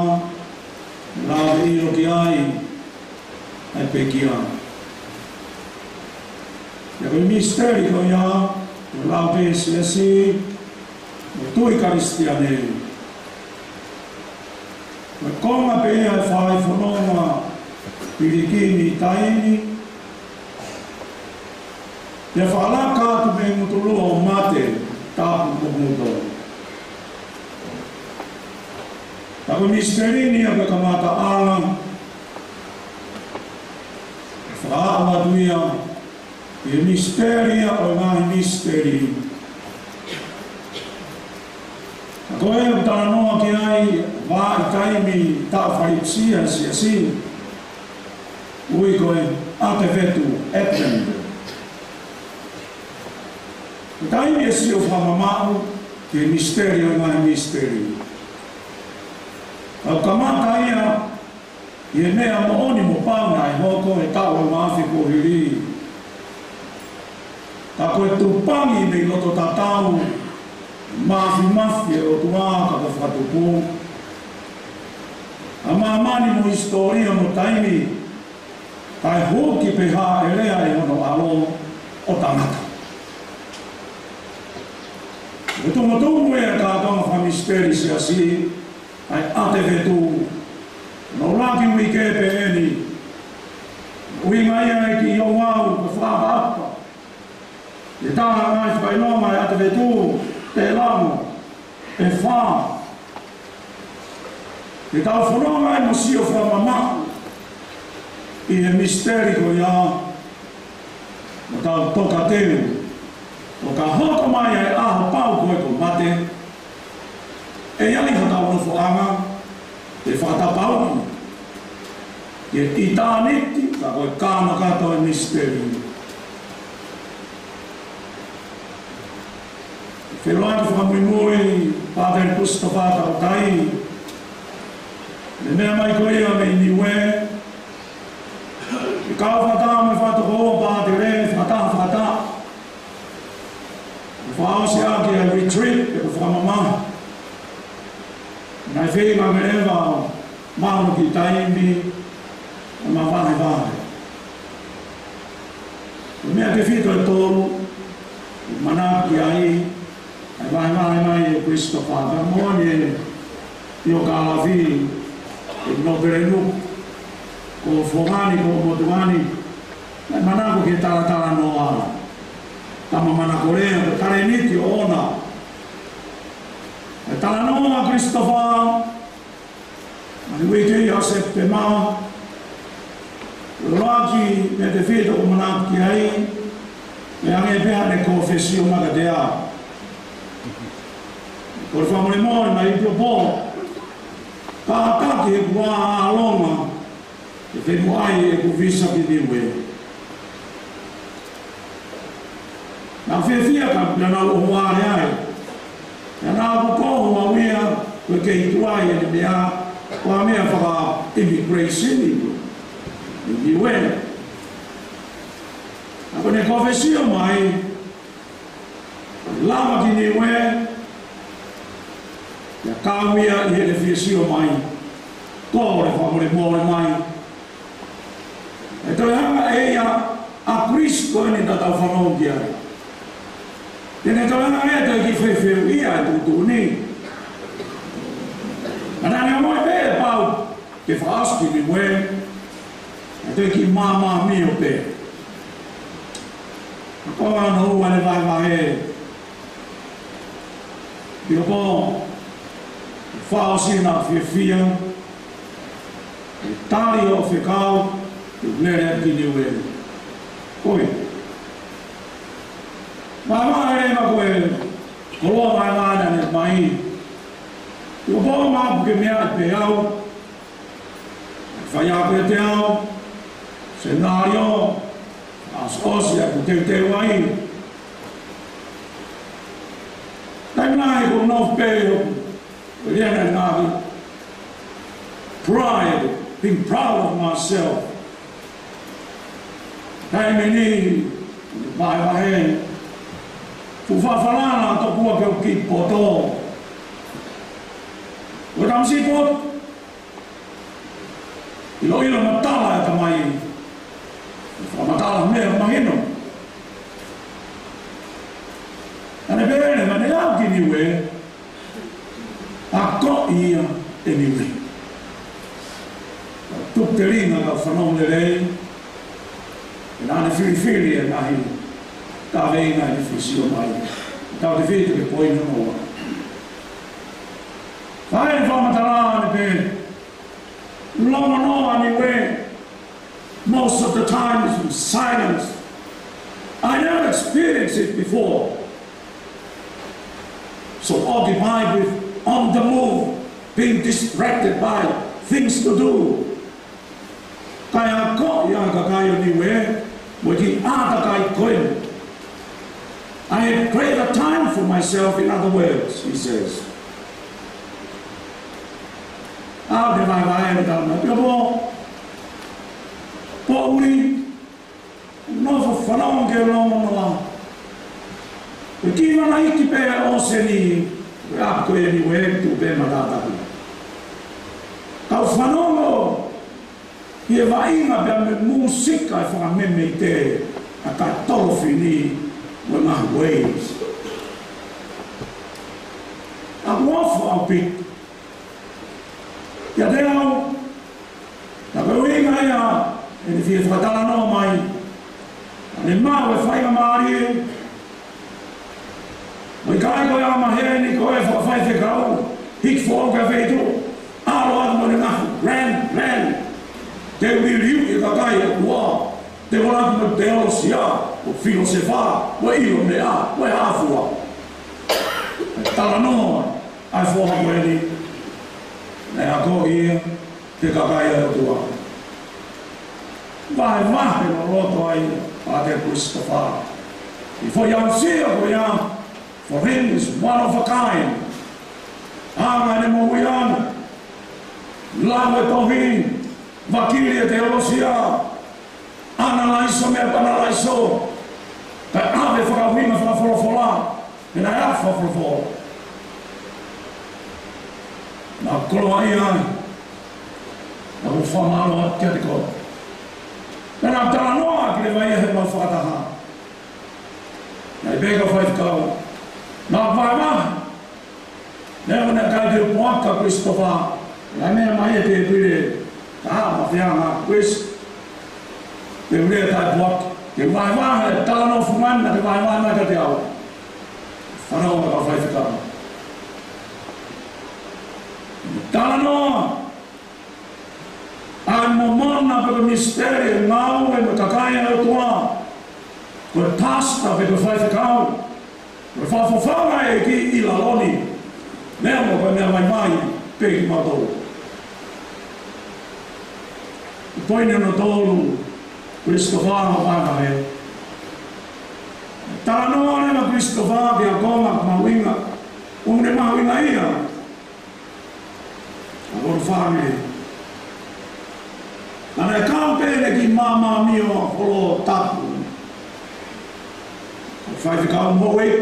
lave ʻilo ki ai ʻa e pekia. Pea ko e misiteli ko ia, ʻoku lau pē ʻe he Siasi, mo e tui Kalisitiane. Ko e konga pē ia ʻe fai fononga pilikimi taimi, pea fakalaka atu mei mutolua ʻo mate, tapu mo muto. Ka ko e misiteli ni ia ko e kamataʻanga, ʻe fakaaʻu atu ia, ʻi he misiteli ia ʻo e ngaahi misiteli. Ka ko e ʻoku talanoa ki ai, vaʻa ʻi taimi taʻu fai sia, sia, sia. Ui ko e ʻAtevetu, Advent. Ko e taimi ʻe sio fakamamaʻu ki he misiteli ʻo e ngaahi misiteli. ʻOku kamata ia ʻi he meʻa moʻoni mo pau naʻe hoko he taʻu ʻe uaafe kuo hili. Ka ko e tupangi mei loto tatau, mafimafi ʻa e ʻOtua ka ko e fakatupu ʻa māmani mo hisitōlia mo taimi, kae huki pē ha ʻelea ʻe hono ʻAlo ʻo tangata. Ko e tumutumu ʻa e kātoanga fakamisiteli Siasi, ʻa e ʻAtevetu, ʻuluaki uike pē eni. ʻUhinga ia ʻe kiʻi ouau ko e fakaʻapaʻapa. ʻE taha ngaahi fakaʻilonga ʻa e ʻAtevetu, te lamo, ʻe fā. Ke tau fononga ai mo sio fakamamaʻu ʻi he misiteli ko ia, mo tau tokateu, ʻo ka hoko mai ʻa e ʻaho pau ko e ko mate, ʻe ʻi ai hotau nofoʻanga ke fakatapauʻi ki he ʻitāniti, ka ko e kānokato e misiteli. Feʻiloaki fakamuimui, Pātele Kusitofa Tautai, ne meʻa mai ko ia mei Niue, ke kau fakataha mo e fakatokouō pātele, fakataha, fakataha. Fakaʻosi ʻaki ʻa e retreat, pe ko e fakamamahi. Naʻe feinga ke leva ʻo maʻu kiʻi taimi, ʻo mavahevahe. Ko e meʻa tefito ʻe tolu, ʻoku ou manako ki ai, ʻa e vahevahe mai ʻe Kusitofa, ka moʻoni ʻe ʻIo Kalafi, ʻe Nōpele Nuku, ko Fongani, ko Motuʻani, naʻe manako ke talatalanoa. Tama Manakolea, ko e talēniti ʻoʻona. ʻE talanoa Kusitofa, ʻa e uike ʻi Sepitema, ʻuluaki meʻa tefito ʻoku ou manako ki ai, ʻe hangē pē haʻane kōfesio mai kiate au. Ko e fakamolemole mai ʻi Piopo, kātaki he kuo ʻalu ʻa Longa, ʻe femu ai ʻeku visa ki Niue. Naʻa ku fiefia ka naʻa nau ʻohovale ai. Naʻa nau ʻoku ou ʻohovale ia, ko e kei tuai ʻene meʻa, ko e meʻa faka-immigration ʻi Niue. Naʻa ko ʻene kōfesio mai, lava ki Niue, ʻa ia kau ia ʻi heʻene fie sio mai, kole fakamolemole mai. ʻE toe hanga ʻe ia ʻa Kalisito eni naʻa tau fanongo ki ai. Te ne toe hanga ʻe ia ʻo toe kiʻi feufeuʻi ʻa e tuʻutuʻuni. Naʻa ne ʻomai pē ke fakaʻosi ki Niue, ʻe toe kiʻi māmāmio pē. Ko hono ua ʻene vahevahe, ʻi hoʻo pō, fakaʻosi ʻa e fiefia, ʻe tali hoʻo fekau, ke lele ki Niue. Ko ia. Vahevahe ʻa e koloa vahevahe naʻe ʻomai. ʻI hoʻo pō, maʻu ke meʻa pē au, fai ʻa e pē te au, senālio, ʻosi ʻosi ʻeku teuteu ai. Taimi lahi ʻoku ou nofo pē ʻo lea ʻa e ngaahi pride, being proud of myself. Taimi ni, vahevahe, fuʻu fafalala tokua ke u kiʻi poto. ʻO tamasiʻi poto. ʻIloʻilo matala e tamai. Fakamatala meʻa mahino. Naʻá ne pehē, naʻá ne ʻalu ki Niue, akoʻi ia ʻe Niue. Tuku telinga ka fanongo lelei. Naʻá ne filifili e ngaahi kaveinga ʻi he fusio mai. Tautefito ki he poini hono ua. Fai e fakamatala ʻa ʻene pehē, Longonoa Niue, most of the time is in silence. I never experienced it before. So occupied with on the move, being distracted by things to do. Kae akoʻi ʻa e kakai ʻo Niue, mo e kiʻi ʻātakai ko eni. I had greater time for myself, in other words, he says. ʻA e vahevahe ʻene tala mai, pea mo, poʻuli, nofo fanongo ki he longonoa. Ko e kiʻi vana iiki pē ʻo ʻōseni, ko e ʻapi ko eni ʻo e tuʻu pē matātahi. Kau fanongo, ʻi he vaʻinga pea mo e mūsika ʻe fakamemeite ʻa e kakai tolofini mo e ngaahi waves. ʻOku ou ʻofa ʻaupito. ʻIate au, naʻe ʻuhinga ia ʻene fie fakatalanoa mai. Naʻá ne maʻu e faingamālie. Mo e kakai ko ia ʻa maheni ko e fakafaifekau, hiki foʻou ki he feituʻu, ʻalu atu mo ʻene ngaahi, ran, ran. Te u liliu e kakai ʻo e ʻOtua. Te u ʻalu atu mo e teolosia, mo e filōsefa, mo e ʻilo meʻa, mo e hā fua. Talanoa ʻa e foha ko eni, naʻe akoʻi ia ki he kakai ʻa e ʻOtua. Vahevahe loloto ai ʻa Christopher. ʻI he foʻi aʻusia ko ia, for him is one of a kind. Anga ʻene moʻui ʻana, lau e tohi, vakili e teolosia, ʻanalaiso meʻa, ʻanalaiso, kae ʻave fakaʻuhinga fakafolofola, meʻa naʻe ʻa e fakafolofola. Naʻá ku koloaʻia ai, naʻá ku fakamālō atu kiate koe. Naʻá ku talanoa ki he vai ʻa e mau fakataha. Naʻe pehē ʻe he kau faifekau, naʻá ku vahevahe. Naʻe ʻikai ke u puaka Christopher, naʻe meʻa mai e tēpile, ka ha ma fea ma Chris, te u lea taʻepuaki, ke vahevahe, talanoa fungani, naʻá ke vahevahe mai kiate au. Fanongo e kau faifekau. Talanoa ʻa e momona pe ko e misiteli e ngāue mo e kakai ʻa e ʻOtua. Ko e pastor pe ko e faifekau. Ko e fakafofonga e ʻEiki ʻi lalo ni. Meʻa mo ko e meʻa maimai pē kimautolu. Poini hono tolu, Christopher mo e vahevahe. Talanoa leva Christopher ki he ākonga mahuʻinga. ʻOku ne mahuʻinga ia. ʻA hono fāmili. Naʻá ne kau pē ʻene kiʻi māmāmio ʻa e holo tapu. Faifekau Mōʻei.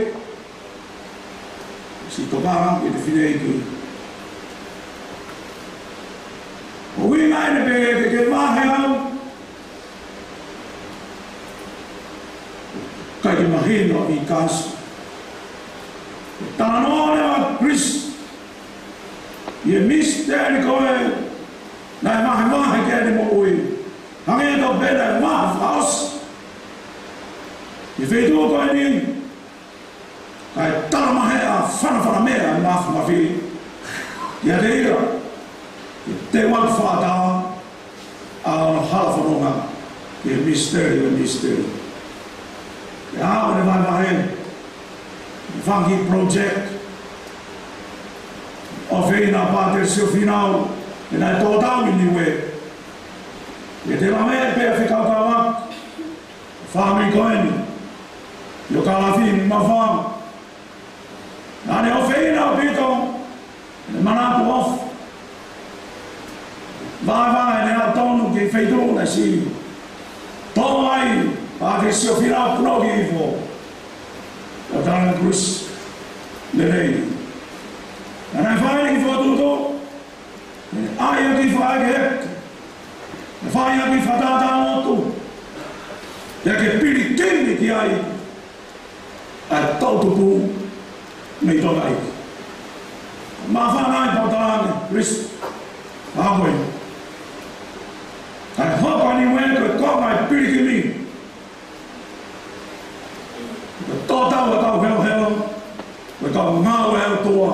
Siʻi tokanga ki he fineʻeiki. ʻUhinga ʻene pehē ke ke vahe au. ʻIkai ke mahino ʻi he kasi. Talanoa leva Chris. ʻI he misiteli ko ē, naʻe Naʻe vahevahe ki heʻene moʻui. Hangē tofu pē naʻe vahevahe fakaʻosi ʻi he feituʻu ko eni, kae talamaheʻa fanafana meʻa ʻa e mafimafi kiate ia, ke teuaki fakaʻatā ʻa hono hala fononga ki he misiteli ʻo e misiteli. Pea ʻi heʻene vahevahe, fanga kiʻi project, ʻofeina ʻa Pātele Siofinau, he naʻe tō tau ʻi Niuē. Ke te lave pea fekaukauʻaki fāmili ko eni, ʻio Kalafi Mafa. Naʻa ne ʻofeina ʻaupito, ne manatu ʻofa. Vahevahe ʻene ʻalu tonu ki he feituʻu naʻe siʻi tō ai Pātele Siofinau, punou ki hifo ʻo tala Chris lelei. Naʻa ne fai ʻene kiʻi fokotuʻutuʻu, ʻai ʻaki fakaʻekeʻeke, fai ʻaki fakatātā lotu, pea ke pilikimi ki ai ʻa e toʻutupu mei Tonga ʻi. Māfana ai pōtalane, Chris, ʻa koe. Kae hoko ʻa Niuē ko e konga ʻo e pilikimi. Ko e tō tau ʻa e kau helohelo, ko e kau ngāue ʻa e ʻOtua,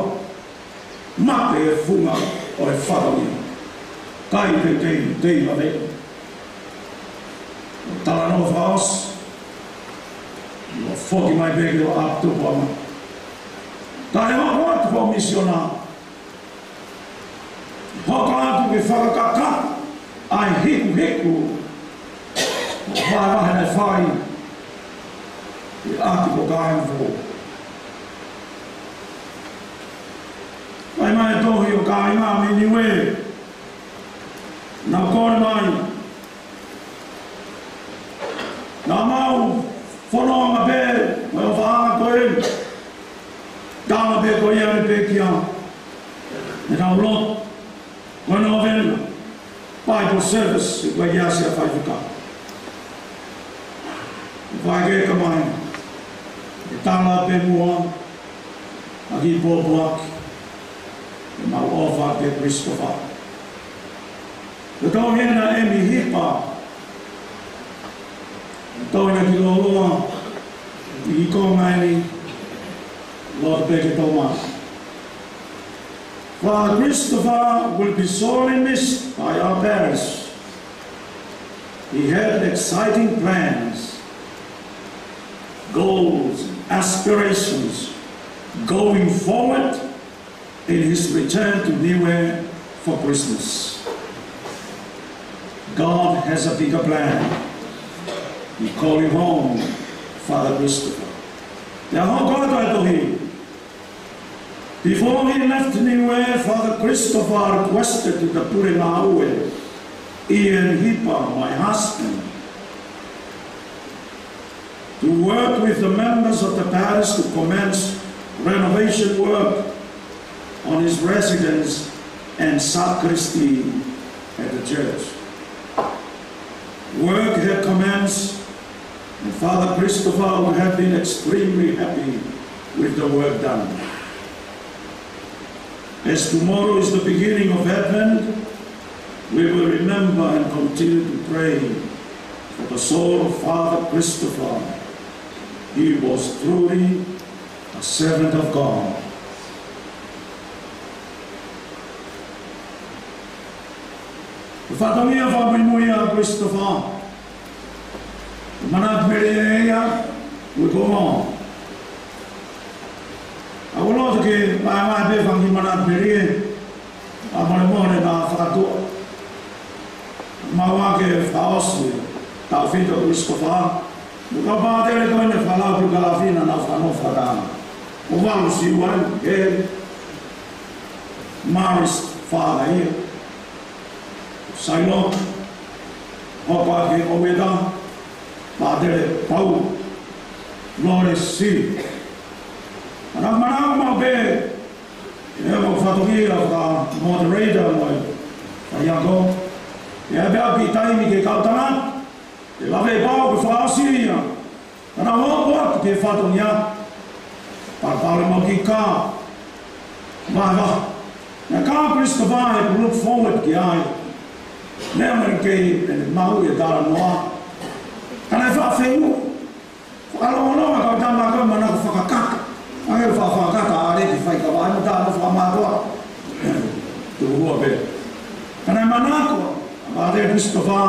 mate e funga ʻo e fatongia. Kai teitei, tei lave. Talanoa fakaʻosi, ʻo foki mai pē ki ʻApatupu ʻa ma. Kae hoko atu ko e misiona. Hoko atu ke fakakakato ʻa e hikuhiku ʻo e vahevahe naʻe fai ʻi ʻAtupō Kāinga Foʻou. Fai mai e tohi ʻo kāinga mei Niuē, naʻa nau kole mai, naʻa mau fononga pē mo e ʻofaʻanga ko ē. Tala pē ko ia ʻene pekia, ʻenau lotu, ko e nōvena, Bible service, ʻi he ʻaho ʻo e Faifekau. Vakai ka mai, ʻe tala pē muʻa ʻa e kiʻi pōpoaki, ʻemau ʻofa kia Christopher. Ko e tohi ena ʻa ʻEmi Hipa. Tohi naʻe kiʻi lōloa ʻi he konga ʻeni, lotu pē ke tau maʻu. Father Christopher will be sorely missed by our parish. He had exciting plans, goals, aspirations going forward in his return to Niue for Christmas. God has a bigger plan. We call you home, Father Christopher. Te aho kua to e tohi. Before he left Niue, Father Christopher requested the Pule Ngāue, Ian Hipa, my husband, to work with the members of the parish to commence renovation work on his residence and sacristy at the church. Work had commenced, and Father Christopher would have been extremely happy with the work done. As tomorrow is the beginning of Advent, we will remember and continue to pray for the soul of Father Christopher. He was truly a servant of God. Ko e fatongia fakamuimui ʻa Christopher. Manatu melie ia, we go on. ʻOku ou loto ke maʻu mai pē fanga kiʻi manatu melie, ʻa molemole naʻa fakatuʻa. Mau ake fakaʻosi, taʻu fitu ʻa Christopher. Mo e kau pātele ko eni ʻa e Falau Pikalafina naʻa nau fakanofo fakataha. ʻO valu siua, ʻe Maris Father ia. Sailor, hoko ake ʻo Ueta, Pātele Pau, Lawrence C. Ana manau mau pē, ʻe mo fatongia faka moderator mo e faiako. ʻE ʻai pē ʻa e kiʻi taimi ke kau tangata, ʻe lave pau ke fakaʻosi ia. Ana hopo atu ki he fatongia. Pale pale mau kiʻi kā. Vahevahe. Naʻe kā Christopher ʻeku look forward ki ai. Neongo ʻene kei, ʻene maʻu e talanoa, ka naʻe faʻa fehuʻi. Fakalongolongo ka tama ka manako fakakata. Ange faʻa fakakata ʻa e ki fai ka vai mo tama fakamātoa. Tuku ua pē. Ka naʻe manako ʻa Pātele Christopher,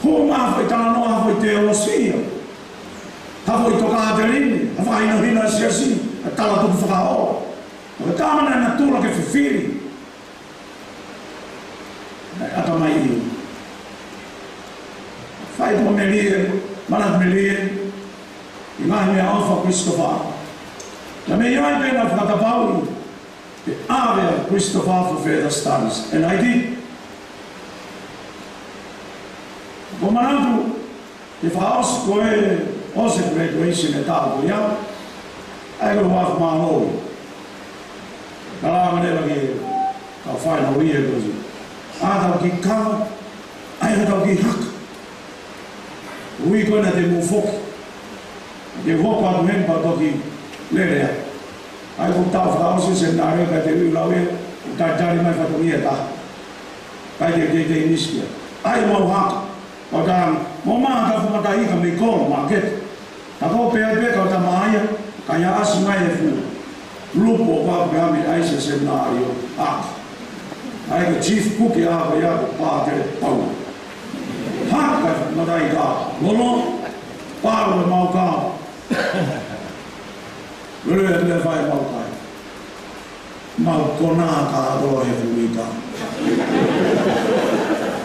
hū mai ha foʻi talanoa, ha foʻi teolosia, ha foʻi tokāteline, ha fakahinohino ʻa e siasi, ha tala tuku fakahoa. Ko e tama naʻe natula ke fifili. Naʻe ʻatamai ʻi. Fai ko melie, manatu melie, ʻi he ngaahi meʻaʻofa ʻa Christopher. Naʻe mei ai pē naʻe fakatapauʻi ke ʻave ʻa Christopher for further studies. And I did. Ko e manatu, ʻi he fakaʻosi ko ē, ʻosi e graduation e taʻu ko ia, ʻa ia ko e uafu mālō. Ka lava leva ki he kau final year ko ē. ʻA ia tau kiʻi kava, ʻa ia tau kiʻi haka. Ui ko ē naʻa te mou foki. Te u hoko atu heni pea toki lele ai. ʻA ia ko e taʻu fakaʻosi e seminalio pea te u lau ia, ʻo talitali mai fatongia e taha. Pea te u teitei misi ia. ʻA ia mau haka. Pea u tala ange, mou maʻu ha tafu mataʻi ika mei kolo, māketi. Ka ko e pehē pē kau tama ia, ka ia ʻasi mai e fuʻu lupo ʻo Papukehami ʻa e seminalio. ʻA ia ko e chief cook ia ko ia ko Pātele Paula. Haka mataʻi ika, lolo, pau e mau ka. Lele e meʻa fai mau kai. Mau konā kātoa he fuʻu ika.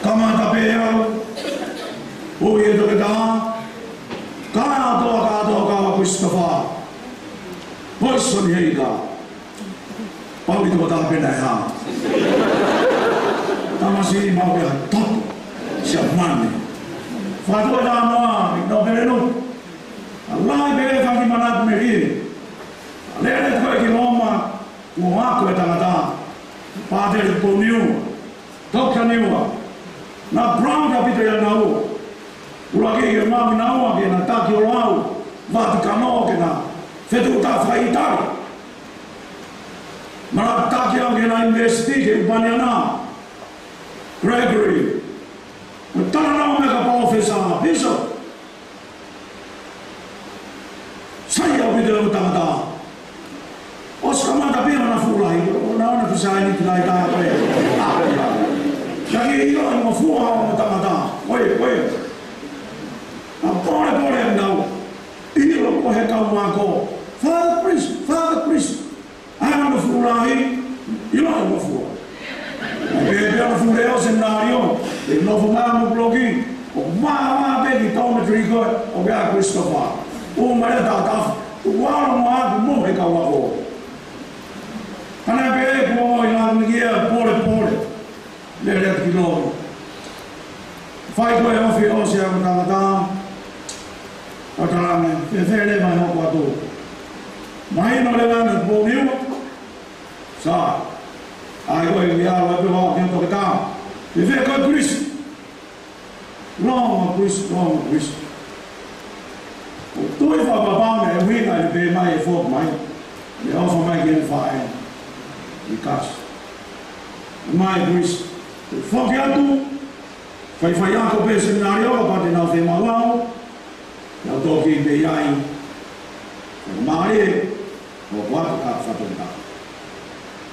Kamata pē au, ui e toketā, kātoa, kātoa kava Christopher. Poison he ika. Pau ʻi toketā pē naʻe hā. Tamasiʻi mau ia topo, sia mane. Fatu e tā noa, ʻi nō pele nō. ʻA lahi pē faki manatu melie. Lele ko ē ki Loma, kuo ako e tangata, Pātele Tupou Niua, Doctor Niua, naʻa Brown ʻaupito ia naua. ʻUluaki ke maʻu naua ke na taki ʻo lau, Vatikano ke na fetuʻutaki fakaʻItali. Naʻa taki au ke na university ke Urbaniana, Gregory, mo tala naua mei ka professor, bishop. Sai ʻaupito e tangata. ʻOsi kamata pē ʻena fuʻu lahi, ʻo na ona ki sai ni ki lai tā pē. Ka ke ʻilo e ngofua ʻo e tangata. Ko e, ko e. Naʻa pole pole ʻenau. ʻIlo ko e kau ako. Father Chris, Father Chris. ʻA ia ko e fuʻu lahi, ʻilo e ngofua. Pea pea ko e fuʻu leʻo seminalio, ʻe nofo mai mo puloki, ʻo māmā pē ki dormitory ko ē, ʻo pea Christopher. ʻO mai e tatafu, ʻo ʻalu mo ʻalu mo e kau ako. Ka naʻe pehē kuo ʻi langi ia pole pole. Lele atu ki Loma. Fai ko ē ofi ʻosi ʻa e tangata. ʻO tala ange, fēfē leva e hoko atu. Mahino leva ʻa Tupou Niua. Sai. ʻA ia ko e ʻi ai ʻa e pē ʻo ke toketā. Fēfē ko ē Chris. Longo Chris, longo Chris. ʻO tui fakapapau naʻe ʻuhinga ʻene pehē mai e foki mai. Naʻe ʻofa mai ki heʻene faʻē. ʻI Kasi. Mai Chris. Foki atu. Faifaiako pē seminalio, kapau te nau fiemaʻu au, nau toki pē ʻi ai. Fakamālie, ʻo kuata ka fatonga.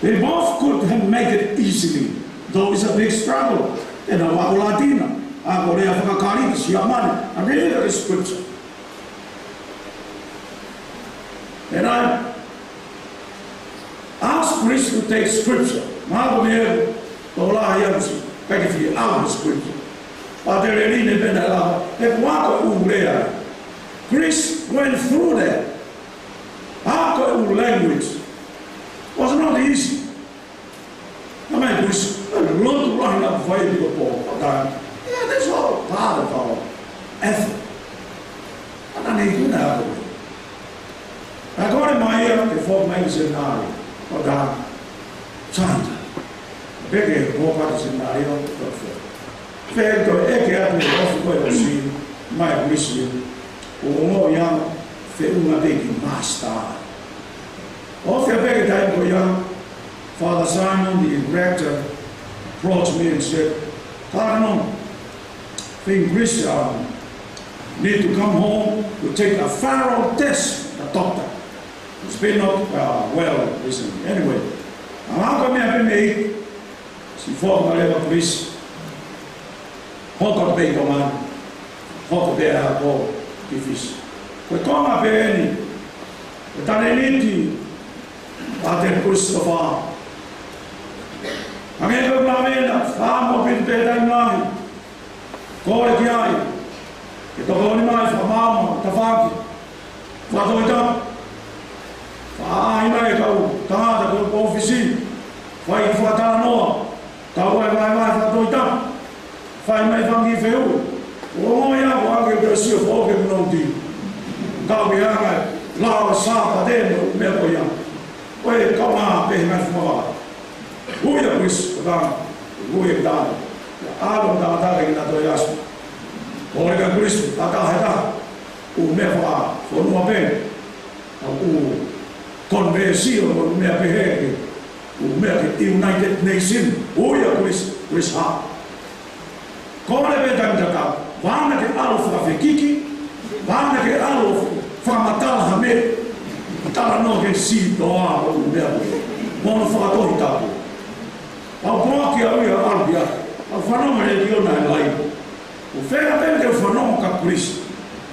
They both could have make it easily, though it's a big struggle. Te nau ako Latina, ako lea faka-Kalisi, Siamane, and they read the scripture. And I asked Chris to take scripture. Māku me e tola ia kusi, peke fi out the scripture. Pātele Line pena la, he kuo ako ʻū lea. Chris went through that. Ako ʻū language. Was not easy. Naʻe mai Chris, lotu lahi naʻe fai ʻi ko pō, ʻo taha. Yeah, that's all part of our effort. ʻA ia naʻe ʻikai ke na ako. Naʻe kole mai ia ke foki mai ki seminalio, ʻo taha. Santa. Peke ko ka ki seminalio, ʻo taha. Fē ko e ʻeke atu e ofi ko e osi, mai Chris, ʻo ongo ia, feʻunga pē ki master. ʻO fē pē ki he taimi ko ia, Father Simon, the rector, approached me and said, Cardinal, I think Chris, um, need to come home to take a thorough test, the doctor. He's been not, uh, well recently. Anyway, ʻa e meʻa pē mei, siʻi foki mai leva Chris. Hoko pē ʻi Tonga ni. Hoko pē ʻa e ako ki Fisi. Ko e konga pē eni. Ko e talēniti ʻa Tēvita Christopher. Hangē ko e meʻa naʻe fai mo Pita pē taimi lahi. Kole ki ai ke tokoni mai, fakamaama, tafaʻaki, fakatoʻitapu, fakaʻaʻahi mai e kau tangata ki he ʻōfisi, fai fakatalanoa, tau ai mai mai fakatoʻitapu, fai mai fanga kiʻi fehuʻi. ʻO ngoi au ʻo ʻange ke sio foki ki he nōti. Kau ki he anga e lao Sāpate mo e meʻa ko ia. Ko e kau ngā pehē ngaahi fuakava. Ui ʻa Chris, ko e tangata, ui ʻa e tangata. ʻAlu ʻa e tangata ki he nato e asu. Kole kia Chris, tata he taha. ʻOku meʻa fakafonua pē. ʻOku konvesio, ʻoku meʻa pehē ke, ʻoku meʻa ki he United Nation. Ui ʻa Chris, Chris Hart. Kole pē taimi tatau, vana ke ʻalu fakafekiki, vana ke ʻalu fakamatala ha meʻa, talanoa ki he sitoa ʻo e meʻa ko ē. Mo hono fakatoʻitapu. Pau pau ke ʻalu ia ʻalu ia. ʻOku fanongo he ki ona e lai. ʻOku fēfē pē ke fanongo kia Chris.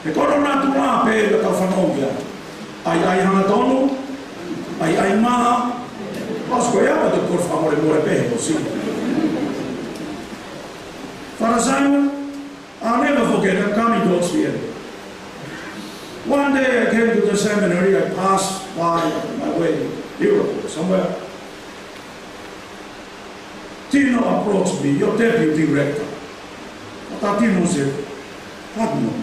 He ko hono natula pē ʻa e tau fanongo ia. ʻAi, ʻai hangatonu, ʻai, ʻai maha. Pasi ko ia, ka te kole fakamolemole pē he ko si. Father Simon, I'll never forget, I'm coming towards the end. One day I came to the seminary, I passed by on my way to Europe or somewhere. Tino approached me, your deputy rector. Father Tino said, "Cardinal,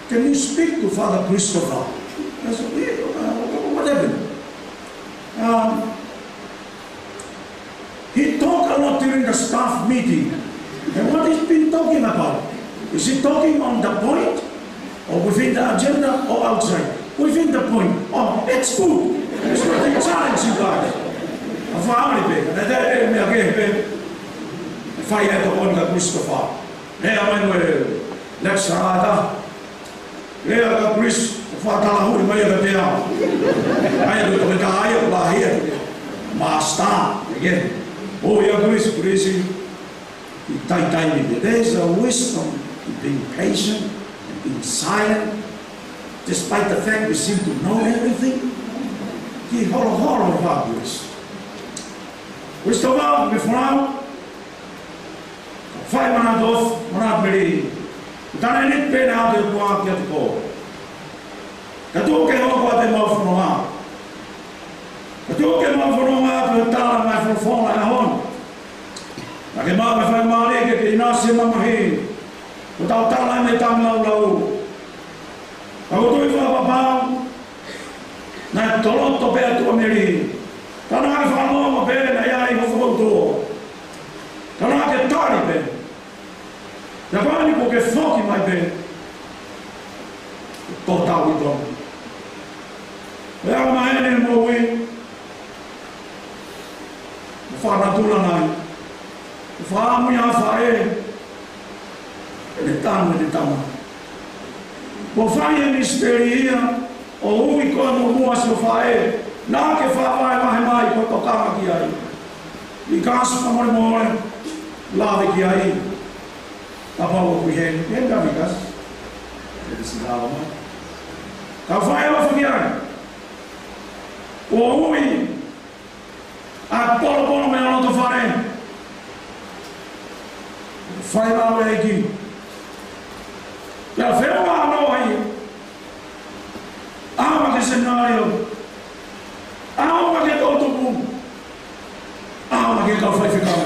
can you speak to Father Christopher?" I said, "Yeah, uh, what happened?" Um, He talk a lot during the staff meeting. And what he's been talking about? Is he talking on the point or within the agenda or outside? Within the point. Oh, it's good. It's what they challenge you guys. ʻA e fāmili pē, na te e meʻa kehe pē. Fai e tokoni kia Christopher. Lea mai mo e lecturer ʻa e taha. Lea kia Chris, ʻo fakatalahuli mai ia kiate au. ʻA ia ko e tokotaha ia, ʻoku lahi ia ke master, again. ʻOiauē Chris, Chris, ʻi he taimi ni, there is a wisdom in being patient and being silent, despite the fact we seem to know everything. Kiʻi holoholo ʻa Chris. Chris, tau mau, me folau. Fai manatu, manatu meli. Talēniti pē naʻe ʻoatu ʻe he ʻOtua kiate koe. Ka tuku ke hoko atu ʻemau fononga. Ka tuku ke mau fononga atu he tala mai folofola ʻa e ʻaho ni. Naʻa ke maʻu e faingamālie ke ke ʻinasi he mamahi. Ko ʻetau tala ʻeni he taimi laulau. Ka ʻoku ou tui fakapapau naʻe toloto pē ʻa e tuʻa meli. Ka naʻa ke fanongo pē naʻe ʻi ai hoʻo fokoutua. Ka naʻa ke tali pē. Pea ko eni kuo ke foki mai pē. Ko e tau ʻi Tonga. Pea ʻomai eni moʻui. Mo fakanatula nai. Mo fakaʻamu ia faʻē. ʻEne tanu, ʻene tama. Mo fai e misiteli ia, ʻo ui koe mo mua siʻo faʻē, naʻa ke fakavahevahe mai ko e tokanga ki ai. Vikas, fakamolemole, lave ki ai. Kapau ʻoku ʻi heni, ʻi heni ka Vikas. ʻE te si lava mai. Ka fai ʻo faki ai. ʻO ui, ʻa e polopolo mei loto fale. Fai lau e ʻEiki. Pea feʻunga ʻa Noa ia. ʻAma ki he seminalio. ʻAma ki he toʻutupu. ʻAma ki he kau faifekau.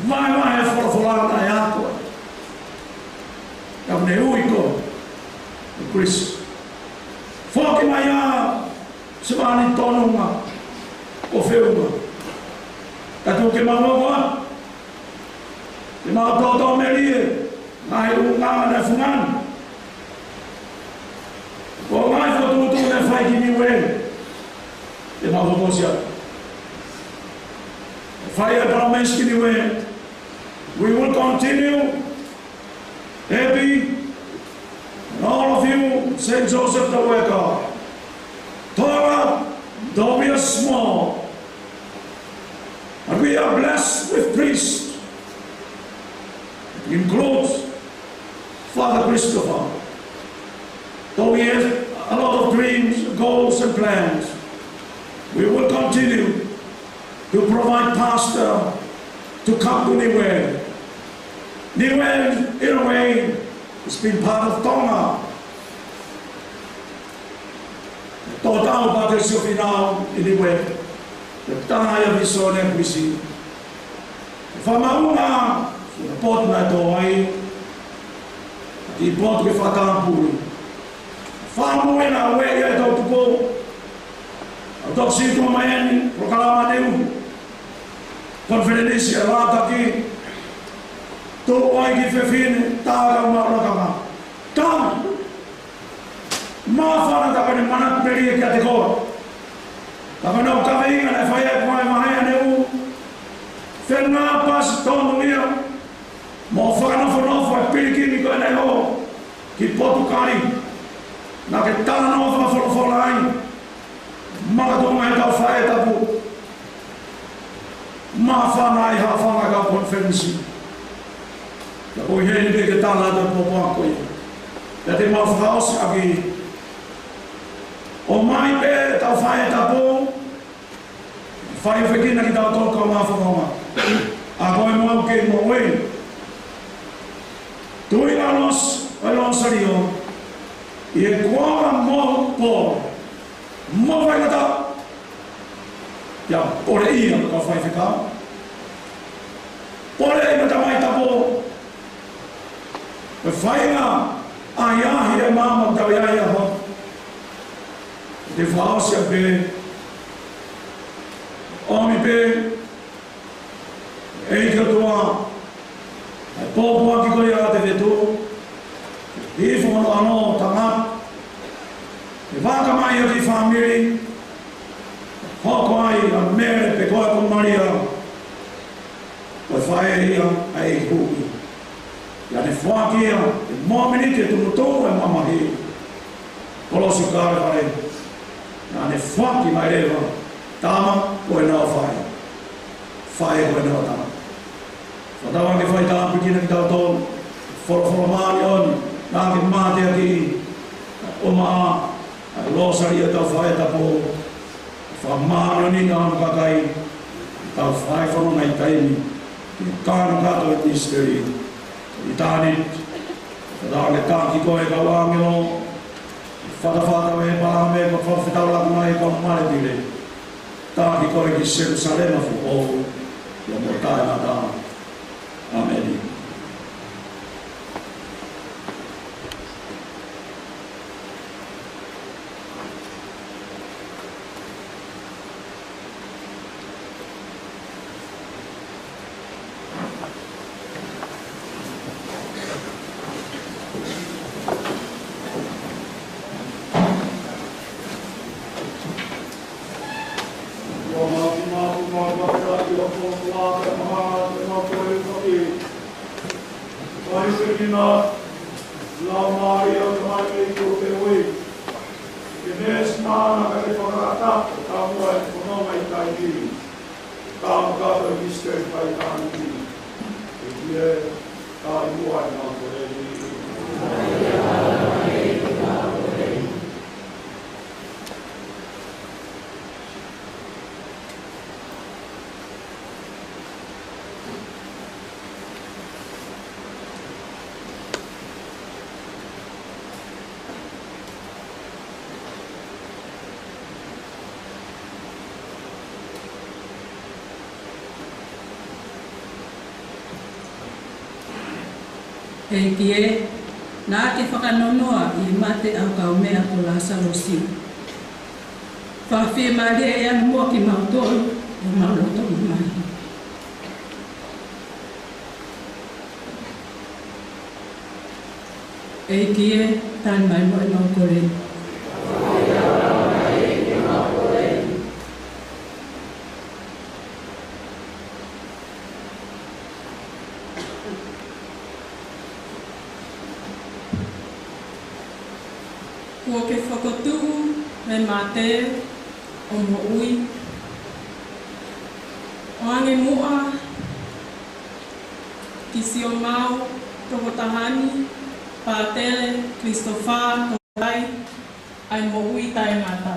Mai mai e folofola naʻe ako. Ka ne ui ko Chris. Foki mai ā. Sevāniti tonu nga, ko feʻunga. Ka tuku ke mau hoko atu. Ke mau toto melie, ngaahi ʻulungaanga naʻe fungani. Ko e ngaahi fokotuʻutuʻu naʻe fai ki Niuē. Ke mau hoko sia. Fai e palōmesi ki Niuē. We will continue happy and all of you, Saint Joseph the Worker. Tonga, though we are small, but we are blessed with priests. It includes Father Christopher. Though he has a lot of dreams, goals and plans, we will continue to provide pastor to come to Niue. Niue, in a way, has been part of Tonga. Tō tau pātesi ʻo Finau ʻi Niue. Ko e taha ia e vīsone ʻa Kuisi. Fakamaʻunga, ko e potu naʻe tō ai, ki he potu ke fakatāpui. Fakamoʻoni naʻe ʻi ai ʻetau tupu. ʻA e toki sītuʻa mai eni, polokalama ʻa e konifelenisi ʻa e Lātaki, tō ai ki he fefine, tā kau maʻu lakanga. Tau! Māfana ta ko ʻene manatu pē ia kiate koe. Ta ko ʻenau kaveinga naʻe fai ai ko e vahe ʻaneuhu. Fenā pasi tonu ia. Mo fakanofonofo e pilikimi ko ē naʻe ō ki Potukali. Naʻa ke talanoa fakafolofola ai. Makatuʻunga ʻetau faʻē tapu. Māfana ai ha fanga kau konifelenisi. Ka ko e heni pē ke tala atu e pōpoaki ko ia. Pea te mau fakaʻosi ʻaki. ʻOmai pē ʻetau faʻē tapu. Fai fekina kitautolu kau mafanongo. ʻA ko e mau kei moʻui. Tui la los, ʻa e Losalio. ʻI he kuonga mo pō. Mo faingataʻa. Pea pole ia mo kau faifekau. Pole ia mo e tamai tapu. Ko e faʻahinga ʻahiʻahi ʻe maama tau ia ia ho. Te fakaʻosi pē. ʻOmi pē. ʻEiki ʻOtua. ʻA e pōpoaki ko ia te vetu. Hifo hono ʻano tangata. ʻE vaka mai ʻa e kiʻi fāmili. Hoko ai ʻa Mele pe ko e ko Malia. Ko e faʻē ia ʻa e huʻi. Ia ne foaki ia, ʻi he mōmeniti ʻe tumutumu e mamahi. Kolosi Kalevale. Ia ne foaki mai leva, tama ko ʻenau faʻē. Faʻē ko ʻenau tama. Fakatauange fai tāpuekina kitautolu. Folofola māʻoniʻoni, naʻa ke mateakiʻi. ʻOmai ʻa e Losalio ʻetau faʻē tapu. Fakamāʻoniʻoniʻi ʻa e kakai, tau fai fononga ʻi he taimi, ʻi he kānokato ʻi he misiteli, ʻi tāniti, fakatauange taki koe kau ʻāngelo, fatafata ʻo ʻĒpalahame, ko e fakafetaulaki mai kau maletile, taki koe ki Selusalema foʻou, ʻo mo taʻengata. ʻĀmeni. Laumālie ʻo Tamai ʻEiki ʻo te ui. Ke ne simana ka te fakata, ka mua e kono mai taimi. Ka mua ka te miste pai taimi. E tie, ka mua e mau kore ni. ʻEiki ē, naʻa ke fakanonoa ʻi he mate ʻa ho kaumeʻa ko Lāsalosi. Fakafiemālieʻi ia muʻa kimautolu, ʻo mau loto mamahi. ʻEiki ē, tali mai muʻa ʻemau kole. Kuo ke fokotuʻu ʻe Mate ʻo moʻui. ʻOange muʻa ki siʻomau toko taha ni, Pātele Christopher Tokai, ʻa e moʻui taʻengata.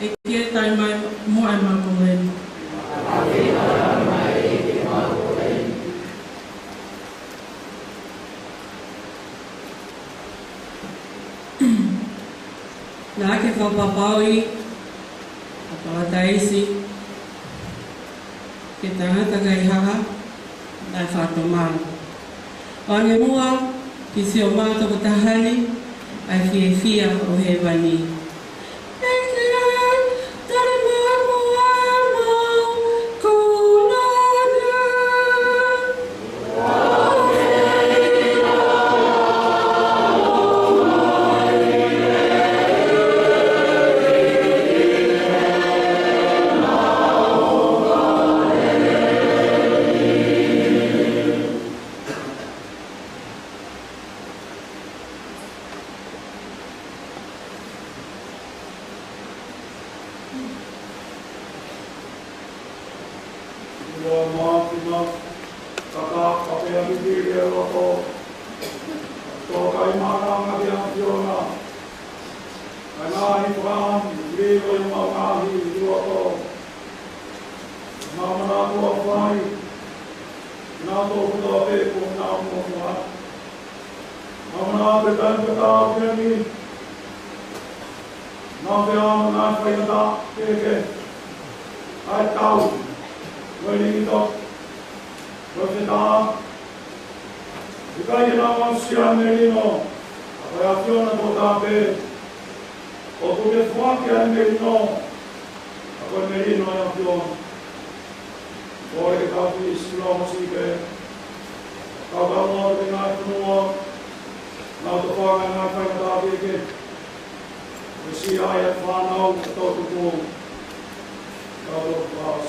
ʻEiki ē, tali mai muʻa ʻemau koleni. Naʻa ke fakapapauʻi ʻa Palataisi ki he tangata kaihaʻa naʻe fakatomala. ʻOange muʻa ki siʻomau toko taha ni ʻa e fiefia ʻo hēvani. ʻEiki ē, tali mai muʻa ʻemau koleni. Ua maki ma, kaka, kapea ki kiri e loto. Tō kai mānanga ki ʻAfiona. Ka ngaahi fakaam, lilo i mau ngaahi loto. Mau mana tua fai. Nau tō puta pē ko nau mo fai. Mau mana atu e taimi tatau pē ni. Mau pē ʻa e ngaahi faingataʻa kehekehe ʻa e tau. Mo e lingito. Mo e fetā. ʻIkai ke nau aʻusia e melino. ʻA ko e ʻAfiona tō taha pē. ʻOku ke foaki ʻa e melino. ʻA ko e melino ʻa e ʻAfiona. Kole ke tau kiʻi sila mo sipe. Kau kau mo te ngaahi fonua. Nau tō fanga ngaahi faingataʻa kehekehe. Ke sila ai e fānau ʻa e tau tupu. Kau tō fas.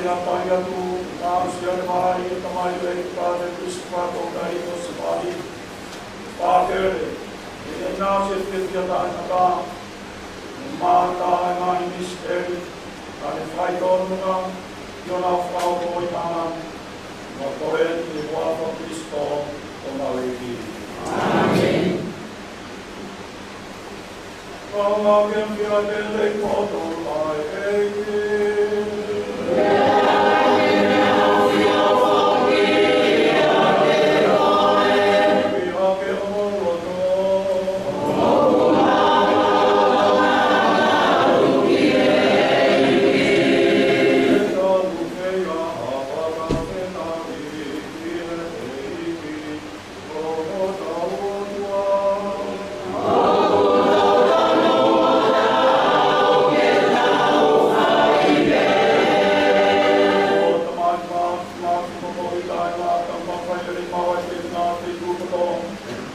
Pea fai atu, ʻoku aʻusia ʻe he Tamai ʻo e ʻEiki, Pātele, Sipā, Tō, Tahi, ʻo Sipali, Pātele, ʻi heʻene aʻusia e fiefia taʻengata, ʻo mātā e ngaahi misiteli, ʻa ʻene fai tōnunga, ʻi honau fakaongoongo ʻi māmani, ʻo kole ʻi he huafa ʻo Kalaisi ko homau ʻEiki. ʻĀmeni.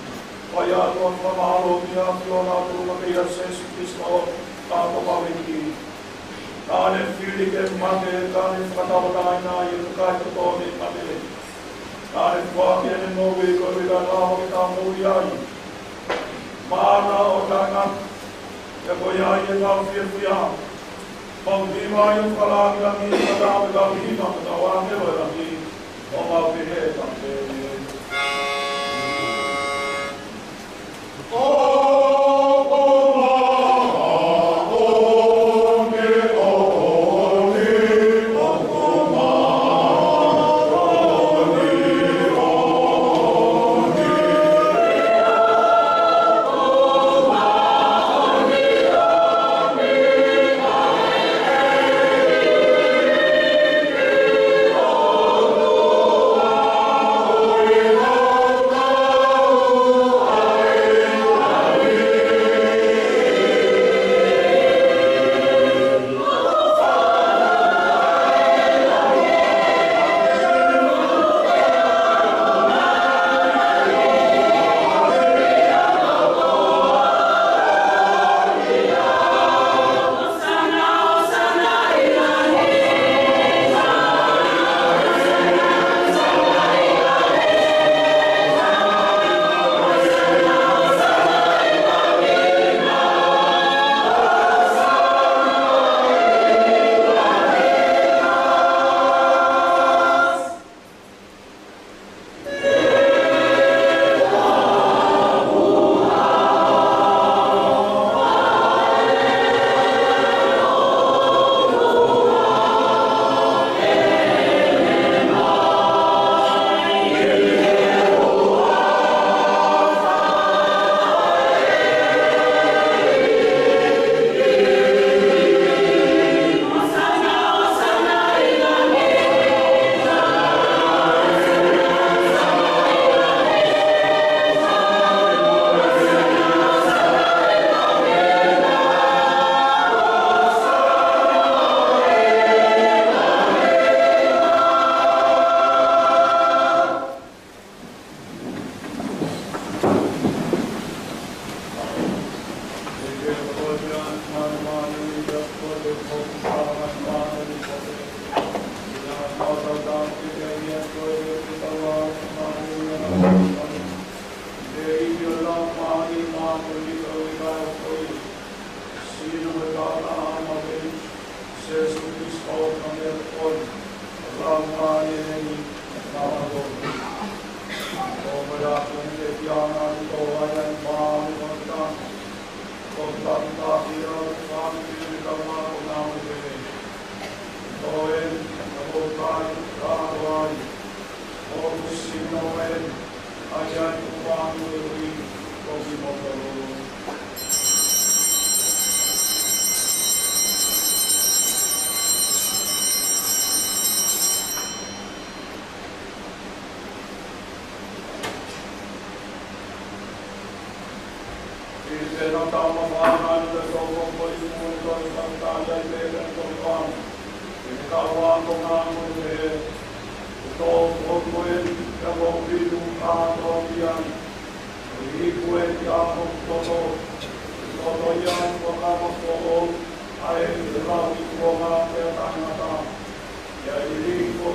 Fai atu ʻa e fakamālō ki he ʻAfiona ʻi he tuʻunga pē ʻia Sīsū Kalaisi, ko homau ʻEiki. Naʻa ne fili ke mate, ka ne fakatauʻatāina ʻi he kakai kotoa mei he mate. Naʻa ne foaki ʻene moʻui koeʻuhi kae lava ke tau moʻui ai. Maʻana ʻo taʻengata, pea ko ia ʻi heʻetau fiefia, mau hiva ai ʻo fakalāngilangiʻi, kae ʻatā pē ʻetau hiva ki hotau ʻāngelo ʻo e langi, ʻo mau pehē ʻaki pē: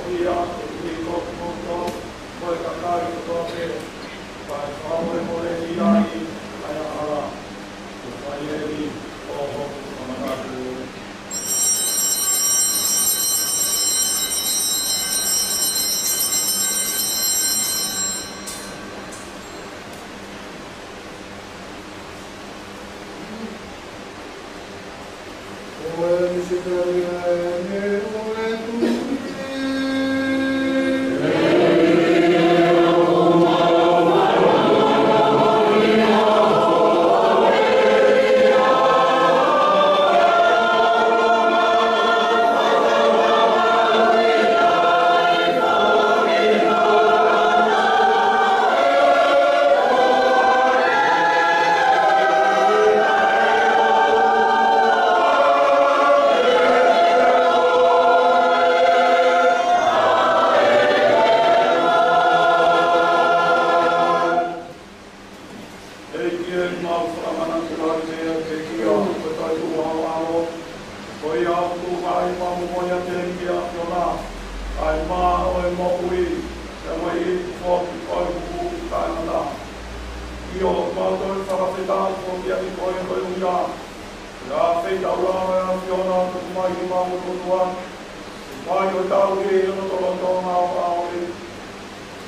Ia, ʻEiki, ko kimoutolu, ko e kakai kotoa pē, ʻoku fai fakamolemole ia ʻi he hala. Ko e fai eni ʻo hoku fakamanatu. ʻEiki, ʻoku mau fakamanatu atu kiate koe, ko e toetuʻu ʻo ho ʻAlo, ko ia ʻoku tuʻu mai pea mo e moʻui ʻa e ʻAfiona, ʻa e mā ʻo e moʻui, pea mo e ipu foki ʻo e hūhū taʻengata. ʻIo, ʻoku mau toe fakafetaʻi foki kiate koe koeʻuhi ko e feitaulao ʻa e ʻAfiona ʻoku tuku mai kiate kimautolu, ʻoku fai ʻo tau ʻi hono lotolotonga ʻo e ʻaho ni.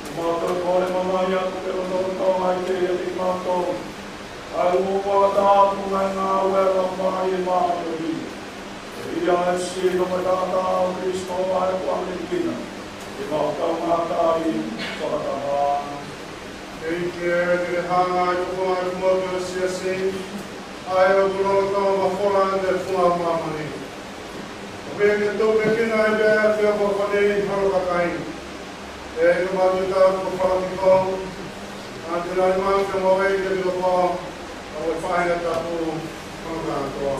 ʻOku mau toe kole mai ʻa e lotolotonga ʻiate kimautolu, ʻa e ʻū fakatapu mo e ngāue ʻa e Laumālie Māʻoniʻoni. ʻI he sino mo e taʻataʻa ʻo Kalaisi ʻa ia kuo ʻamanekina, ʻoku mau tau ngata ai fakataha. ʻEiki, ke ke hanga ʻo tuku ʻa e motu ʻo e siasi, ʻa ia ʻoku lolotonga mafola ʻi he funga māmani. ʻOku ke tuku ke ke nai pea ke ʻofa nei holo kakai. ʻEiki, ʻoku mau tui tapu ko e fala ki ho ʻAlo, ʻa ia ʻoku ne maʻu ke mau ʻi he toko, ʻa e faʻahinga tapu, ʻa e kātoa.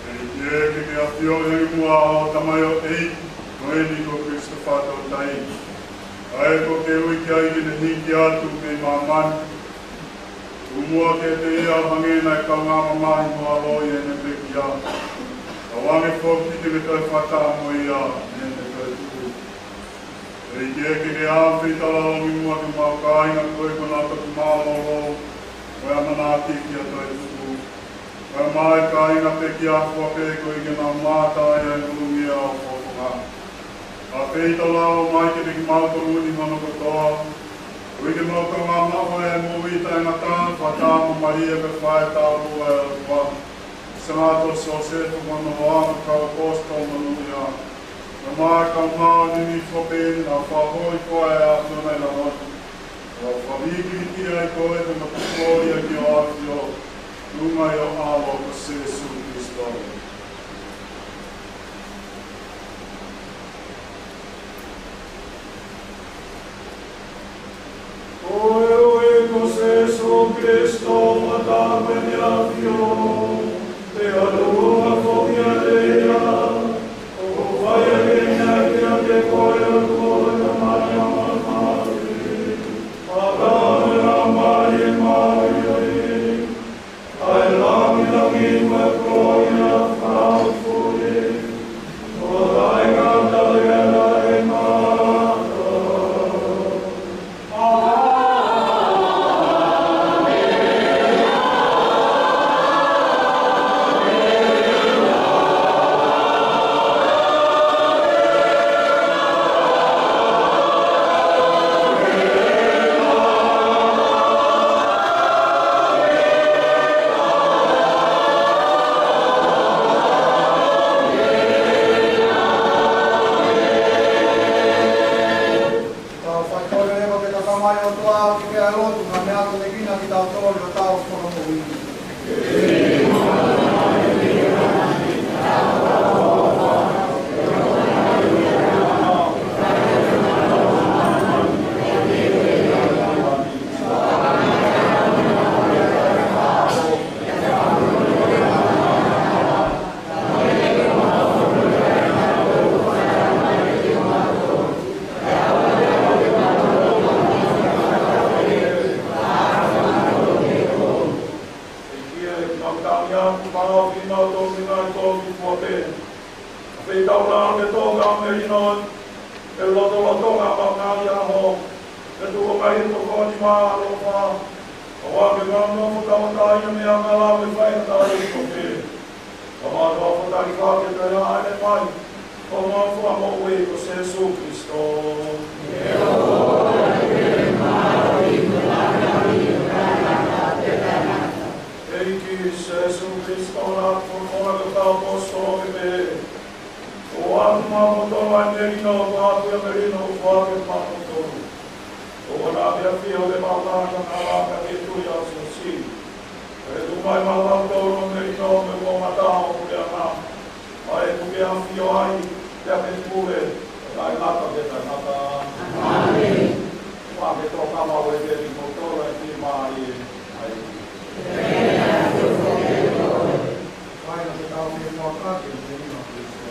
ʻEiki, ke ke ʻafioʻi ʻi muʻa ʻo e Tamai ʻo e ʻEiki, ko eni ko Kalaisi Fakatāutaha. ʻA ia ʻoku ke ui ki ai ke ne hiki atu mei māmani. Tuku muʻa kiate ia ʻo hangē naʻe kaungā mamahi mo ho ʻAlo ʻi heʻene pekia. Tauange foki ke ne toe fakataha mo ia ʻi heʻene toetuʻu. ʻEiki, ke ke ʻafio ʻo feitaulalo ʻi muʻa ki homau kāinga ko ē kuo nau toki mālōlō mo e ʻamanaki ki he toetuʻu. Kae ʻumaʻā e kāinga pekia ʻoku ʻikai ke nau mamata ʻi he ngulungia ʻo e fofonga. Kae feitaulalo mai kiate kimautolu ni hono kotoa. Koeʻuhi ke mau kaungā maʻu ʻa e moʻui taʻengata, fakataha mo Malia ko e faʻē taʻelua ʻo e ʻOtua, Sangata Siosefa mo hono hoa mo e kau ʻaposetolo monūʻia, kae ʻumaʻā e kau māʻoniʻoni kotoa pē naʻa nau fakahoihoiʻi ʻa e ʻAfiona ʻi he ʻaho ni. ʻO fakavīkiviki ai koe pea mo e kolōlia ki hoʻo ʻAfio, ʻi he huafa ʻo ho ʻAlo ko Sīsū Kalaisi. Ko e ʻEiki ko Sīsū Kalaisi, ʻa ia ʻoku ne ʻafio ʻi he ʻOtua foki ʻiate ia, ʻoku fai ʻaki ʻene ʻahiʻahi kiate koe ʻa e ʻOtua ko e Tamai ʻa e māfimafi, ʻa e Laumālie Māʻoniʻoni, ʻa e lāngilangi mo e kolōlia fakafoʻou, ʻo taʻengata pea taʻengata. Ia, kuo pau kinautolu ke nau tō ki tuʻa pē. Pea fetaulaki ʻa e tō ʻa Melino, ʻi he lotolotonga ʻo e ngaahi ʻaho, ke tuku mai ʻi he tokoni mo e ʻaloʻofa, ʻo aʻu ki he ngaahi nofo tauʻatāina mei he angahala mo e faingataʻa ʻo e kope. Ka mau nofo tali fakataha ʻa e ʻEiki, ko homau Fakamoʻui ko Sīsū Kalaisi. ʻEiki Sīsū Kalaisi, naʻa ke folofola ki hotau ʻaposetolo ke pehē, ʻOku ʻoatu maʻamoutolu ʻa e melino, ʻoku ʻoatu ʻa e melino ʻoku foaki maʻamoutolu. ʻOua naʻa ke ʻafio ʻi he maʻuʻanga, ka ke ʻafio ʻi he tui ʻa Sīsū. Ke tuku mai maʻamoutolu ʻa e melino mei he moʻunga taha ʻo e puleʻanga, ʻa ia ʻoku ke ʻafio ai, pea ke pule, ʻo taʻengata pea taʻengata. ʻĀmeni. Fai ke tō ka mau e te ni mo tola ki mai e ai. Fai na te tau me mo ka ke te ni mo Kristo.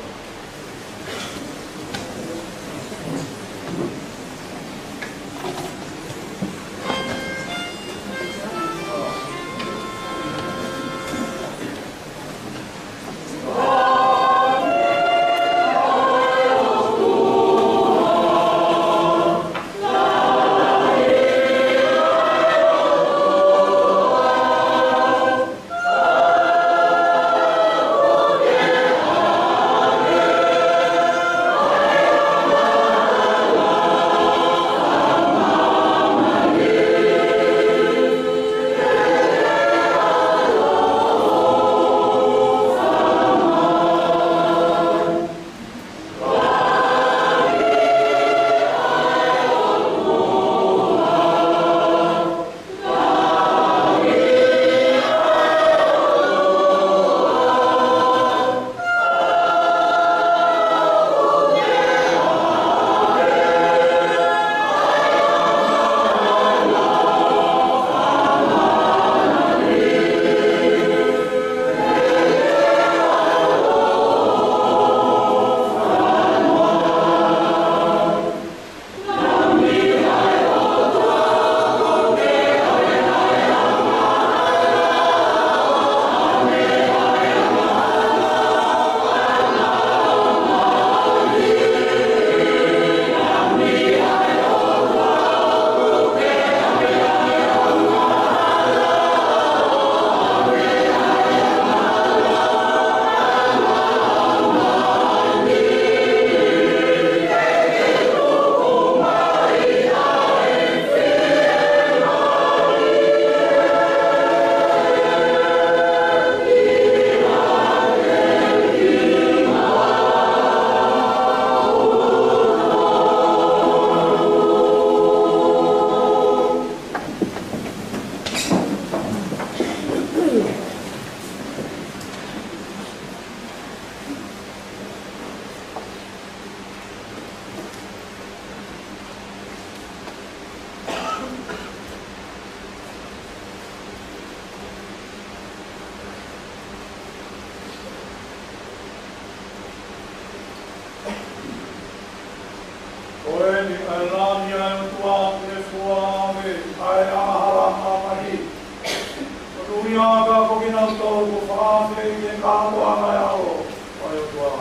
Ko eni ʻa e Lami ʻa e ʻOtua ʻoku ne fua ʻa e angahala ʻa māmani. Ko e ʻuhinga ia ko kinautolu kuo fakaafeʻi ki he kātoanga ʻo e ʻAlo ʻo e ʻOtua.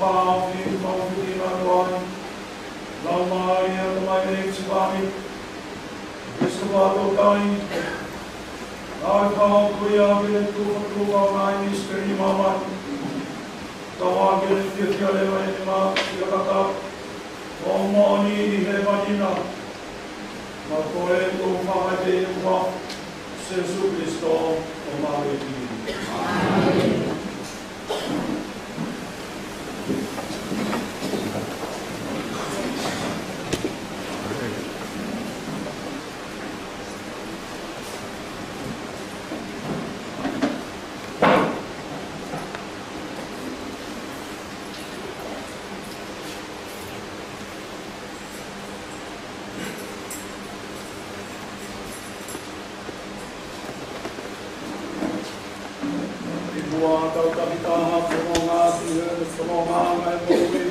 Pāofi, pāofi ki nā tuai. Lau mai e ʻOtua mai e Sivani. Kristo Fakatātā. Ngāue fakahoko ia ke ne tuʻu fakatuʻu ʻa e ngaahi misiteli ʻi māmani. Tauange ke ne fiefia leva ʻi he nima ʻi he kaka. ʻO moʻoni ʻi hēvani na. Mau kole ʻo fakaʻeiki ʻa Sīsū Kristo ko homau ʻEiki. ʻI muʻa tau taki taha fononga ʻi he fononga ʻa e moʻui.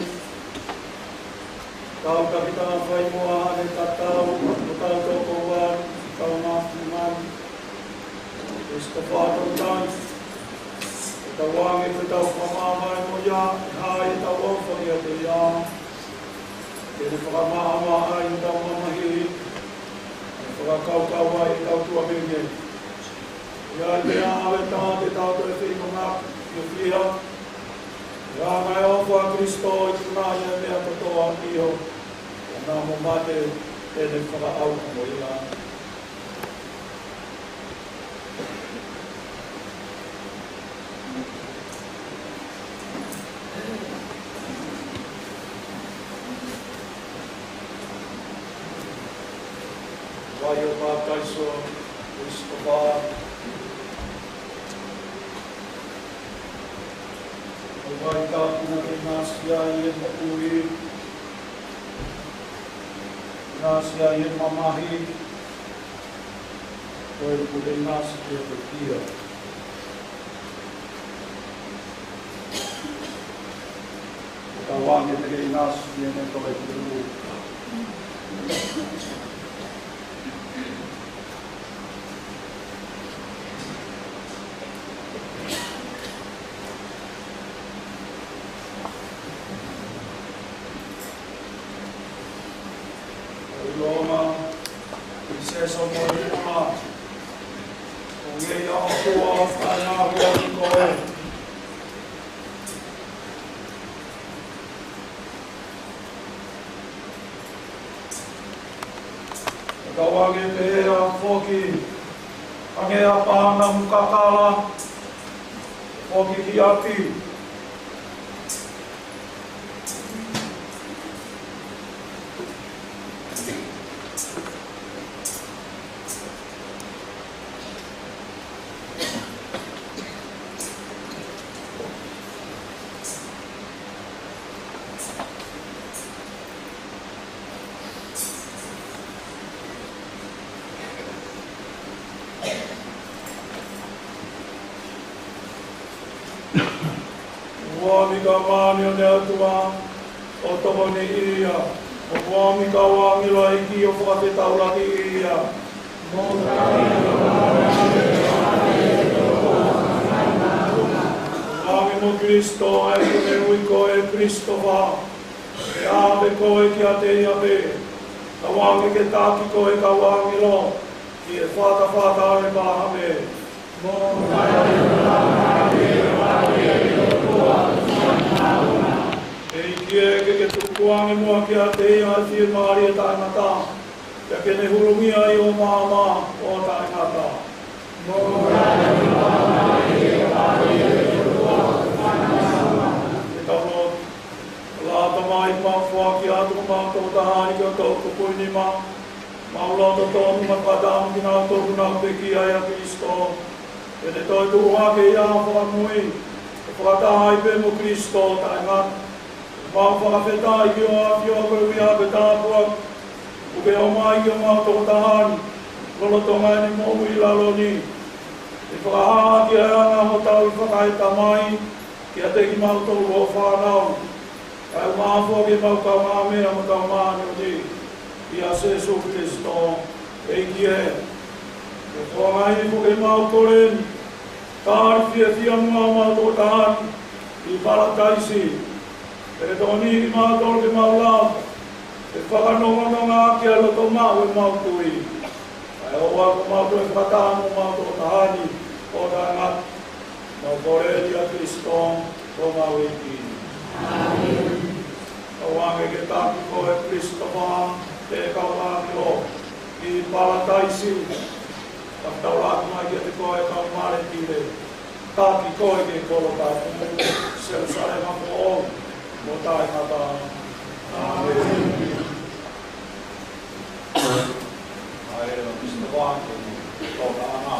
Tau taki taha fai muʻa ʻa e tatau, ʻo tau tokoua, tau mafi mai. Kristo Fakatātā. Tauange ke tau fakamāvae mo ia, ʻi he ʻetau ʻofa kiate ia. Ke ne fakamaama ai hotau mamahi, ke fakakaukau ai ʻetau tuʻa menge. ʻI ai pē ʻa e ʻave tā ke tau toe feinga ʻo fiefia. ʻI he ngaahi ʻofa ʻa Kristo ʻi tuʻa ʻi he meʻa kotoa ʻi ho. ʻO na mo mate, ʻe ne fakaʻauha mo ia. Vai ʻo papitaiso, Kristo Fakatātā. Vai tapu ke ʻinasi ai e moʻui. ʻInasi ai e mamahi. Ko e pule ʻinasi ke te kia. Tauange ke ʻinasi ʻi he meʻa ko e pule. ʻI Loma, ʻi Sēsomo ʻi Loma, ʻo ngei ʻa ʻOtua ʻo fai ʻa e ʻOtua ki koe. Tauange pē ʻa foki, ange ʻa pana mukakala, foki ki ʻapi. ʻOku ʻomi kia māmani ʻo e ʻOtua, ʻo tokoni ia. ʻOku ʻomi kia ʻAngelo ʻa e ʻEiki ʻo fakafetaulaki ia. Ange mo Kristo, ʻa ia ʻoku ne ui koe Kristo Fakatātā. ʻE ʻave koe kiate ia pē. Tauange ke taki koe kia ʻAngelo, ki he fatafata ʻo ʻĒpalahame. ʻEiki ē, ke ke tukuange muʻa kiate ia ʻa e fiemālie taʻengata, pea ke ne hulungia ʻi ho maama ʻo taʻengata. Ke tau lotu. ʻE Tamai, mau foaki atu homau toko taha ni ki ho tukuʻi nima. Mau loto tonu mo fakatamu kinautolu ʻoku nau pekia ʻia Kristo, ke ne toetuʻu hake ʻi he ʻaho fakamui, ʻo fakataha ai pē mo Kristo taʻengata. Mau fakafetaʻi ki ho ʻAfio ko e ʻuhinga pē tāpuaki kuo ke ʻomai ki homau toko taha ni, lolotonga ʻene moʻui ʻi lalo ni. Ke fakahā ki ai ʻa e anga hotau fakaetamai kiate kimautolu hoʻo fānau. Kae ʻumaʻā foki ʻemau kaungāmeʻa mo e kau māʻoniʻoni, ʻia Sēsū Kristo, ʻEiki ē. Ke foaki foki ʻemau kole ni, tali fiefia muʻa homau toko taha ni ʻi Palataisi. Pea ke tokoniʻi kimautolu ke mau lau, ke fakanonganonga ʻaki ʻa e loto maʻu ʻemau tui. Kae ʻoua kuo mau toe fakataha mo homau tokotaha ni ʻo taʻengata. Mau kole ʻia Kalaisi ko homau ʻEiki. ʻĒmeni. Tauange ke taki koe Christopher, pea kau ʻāngelo ki Palataisi. Fakataulaki mai kiate koe kau male tile. Taki koe ki he kolo tapu, Selusalema foʻou, mo taʻengata. ʻĀmeni. ʻA e, Mister Wang, ko e tokanga.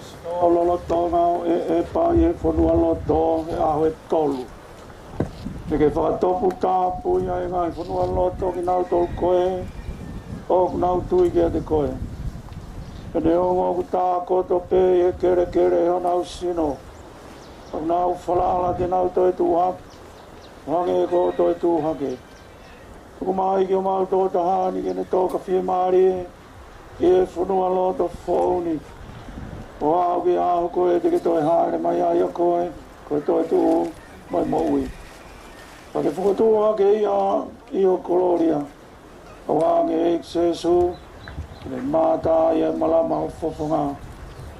Sino lolotonga ʻo ʻEpa ʻi he fonualoto he ʻaho ʻe tolu. Te ke fakatoputapuʻi ʻa e ngaahi fonualoto kinautolu ko ē ʻoku nau tui kiate koe. Pea neongo ʻoku tākoto pē ʻi he kelekele ʻe honau sino, ʻoku nau falala te nau toe tuʻu hake, ʻo hangē ko hoʻo toe tuʻu hake. Tuku mai ki homau tokotaha ni ke ne toka fiemālie ʻi he fonualoto foʻou ni, ʻo aʻu ki he ʻaho ko ē te ke toe hāʻele mai ai ʻa koe, ko e toetuʻu mo e moʻui. Pea ke fokotuʻu hake ia ʻi ho kolōlia, ʻo hangē ko Sēsū, ke mātā ʻi he malama ʻo ho fofonga,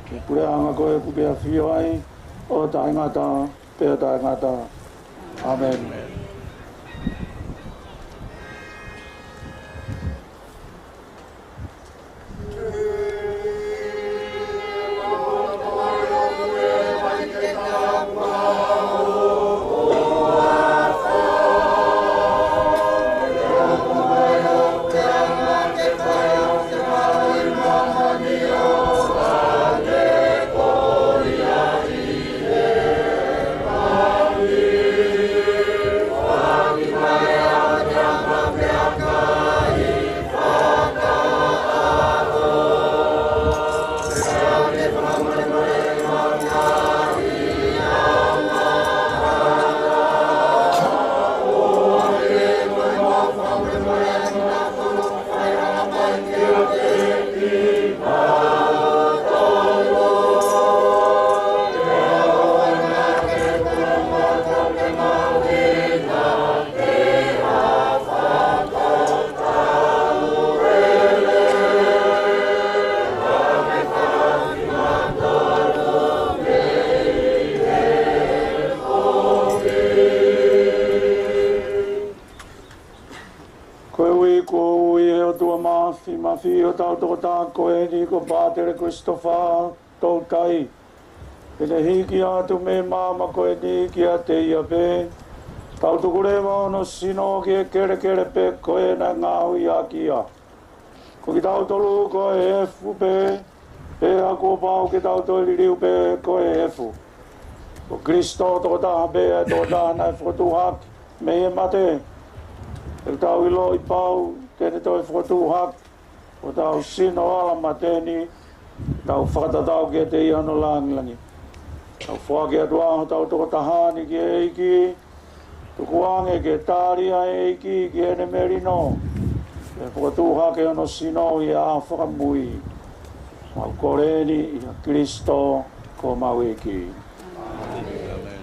ʻi he puleʻanga ko ē ʻoku ke ʻafio ai, ʻo taʻengata pea taʻengata. ʻĀmeni. Ko e ui kuo ui ʻe he ʻOtua Māfimafi hotau tokotaha ko eni ko Pātele Christopher Toutai, ke ne hiki atu mei he maama ko eni kiate ia pē, tau tuku leva hono sino ki he kelekele pē ko ē naʻe ngaohi ʻaki ia. Ko kitautolu ko e efu pē, pea kuo pau ke tau toe liliu pē ko e efu. Ko Kalaisi tokotaha pē ʻa e tokotaha naʻe fokotuʻu hake mei he mate. ʻOku tau ʻiloʻi pau te ne toe fokotuʻu hake hotau sino ala mate ni, tau fakatatau kiate ia hono lāngilangi. Tau foaki atu ʻa hotau tokotaha ni ki he ʻEiki, tukuange ke tali ʻa e ʻEiki ki heʻene melino, ke fokotuʻu hake hono sino ʻi he ʻaho fakamui. Mau kole ni ʻia Kalaisi ko homau ʻEiki. ʻĀmeni.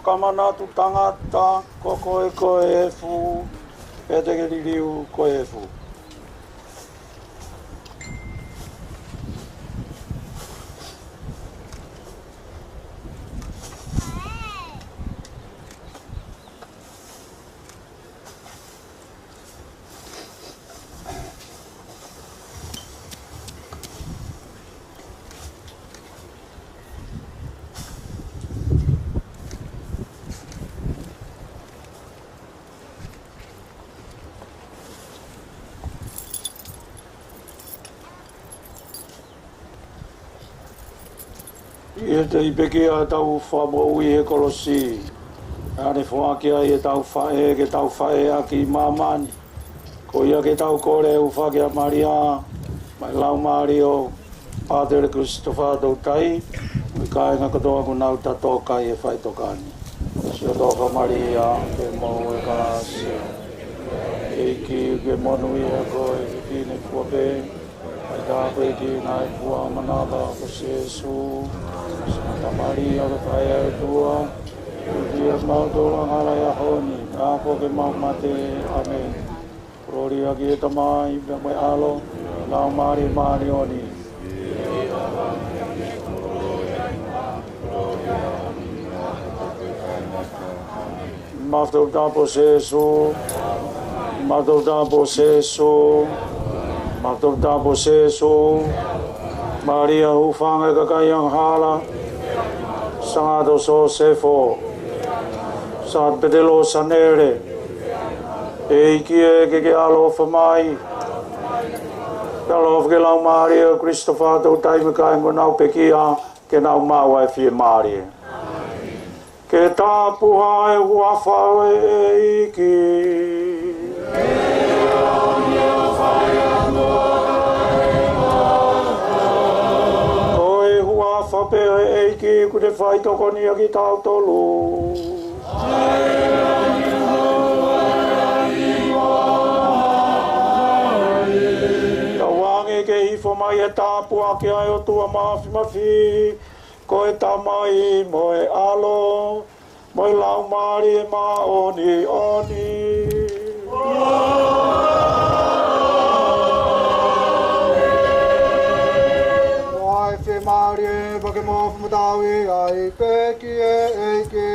Fakamanatu tangata, ko koe ko e efu, pea te ke liliu ko e efu. ʻI heʻene pekia ʻetau Fakamoʻui he kolosi, naʻa ne foaki ai ʻetau faʻē ke tau faʻē ʻaki ʻi māmani. Ko ia ke tau kole ʻa e hūfaki ʻa Malia, mo e laumālie ʻo Pātele Christopher Toutai, mo e kāinga kotoa kuo nau tatō kai he faʻitokani. Siʻoto Malia, ke mou ʻi he kāsia. ʻEiki, ke monūʻia koe ʻi he fefine fua pē, ʻa e tāpuekina ʻa e fua ʻo ho manava ko Sēsū. Santa Malia, ko e Faʻē ʻa e ʻOtua, ʻofa kiate kimautolu angahala ʻi he ʻaho ni, pea ʻi he ʻaho ʻo ʻemau mate. ʻĀmeni. Kolōlia ki he Tamai, pea mo e ʻAlo, mo e Laumālie Māʻoniʻoni. Mafakatonutonu Sēsū, mafakatonutonu Sēsū, mafakatonutonu Sēsū. Malia, hūfanga ʻo e kakai angahala, Sangata Sosefo, Sangata Petelo Sanele, ʻEiki ē, ke ke ʻaloʻofa mai. Ke ʻaloʻofa ki he laumālie ʻo Christopher Toutai mo e kāinga kuo nau pekia, ke nau maʻu ʻa e fiemālie. Ke tāpuhā ʻa e huafa ʻo e ʻEiki. Ko e huafa pē ʻo e ʻEiki kuo ne faitokoniʻi kitautolu. Tauange ke hifo mai ʻa e tāpuaki ʻa e ʻOtua Māfimafi, ko e Tamai mo e ʻAlo mo e Laumālie Māʻoniʻoni. ʻOua ʻe fiemālie, pea ke mou fakamatala ai pē ki he ʻEiki.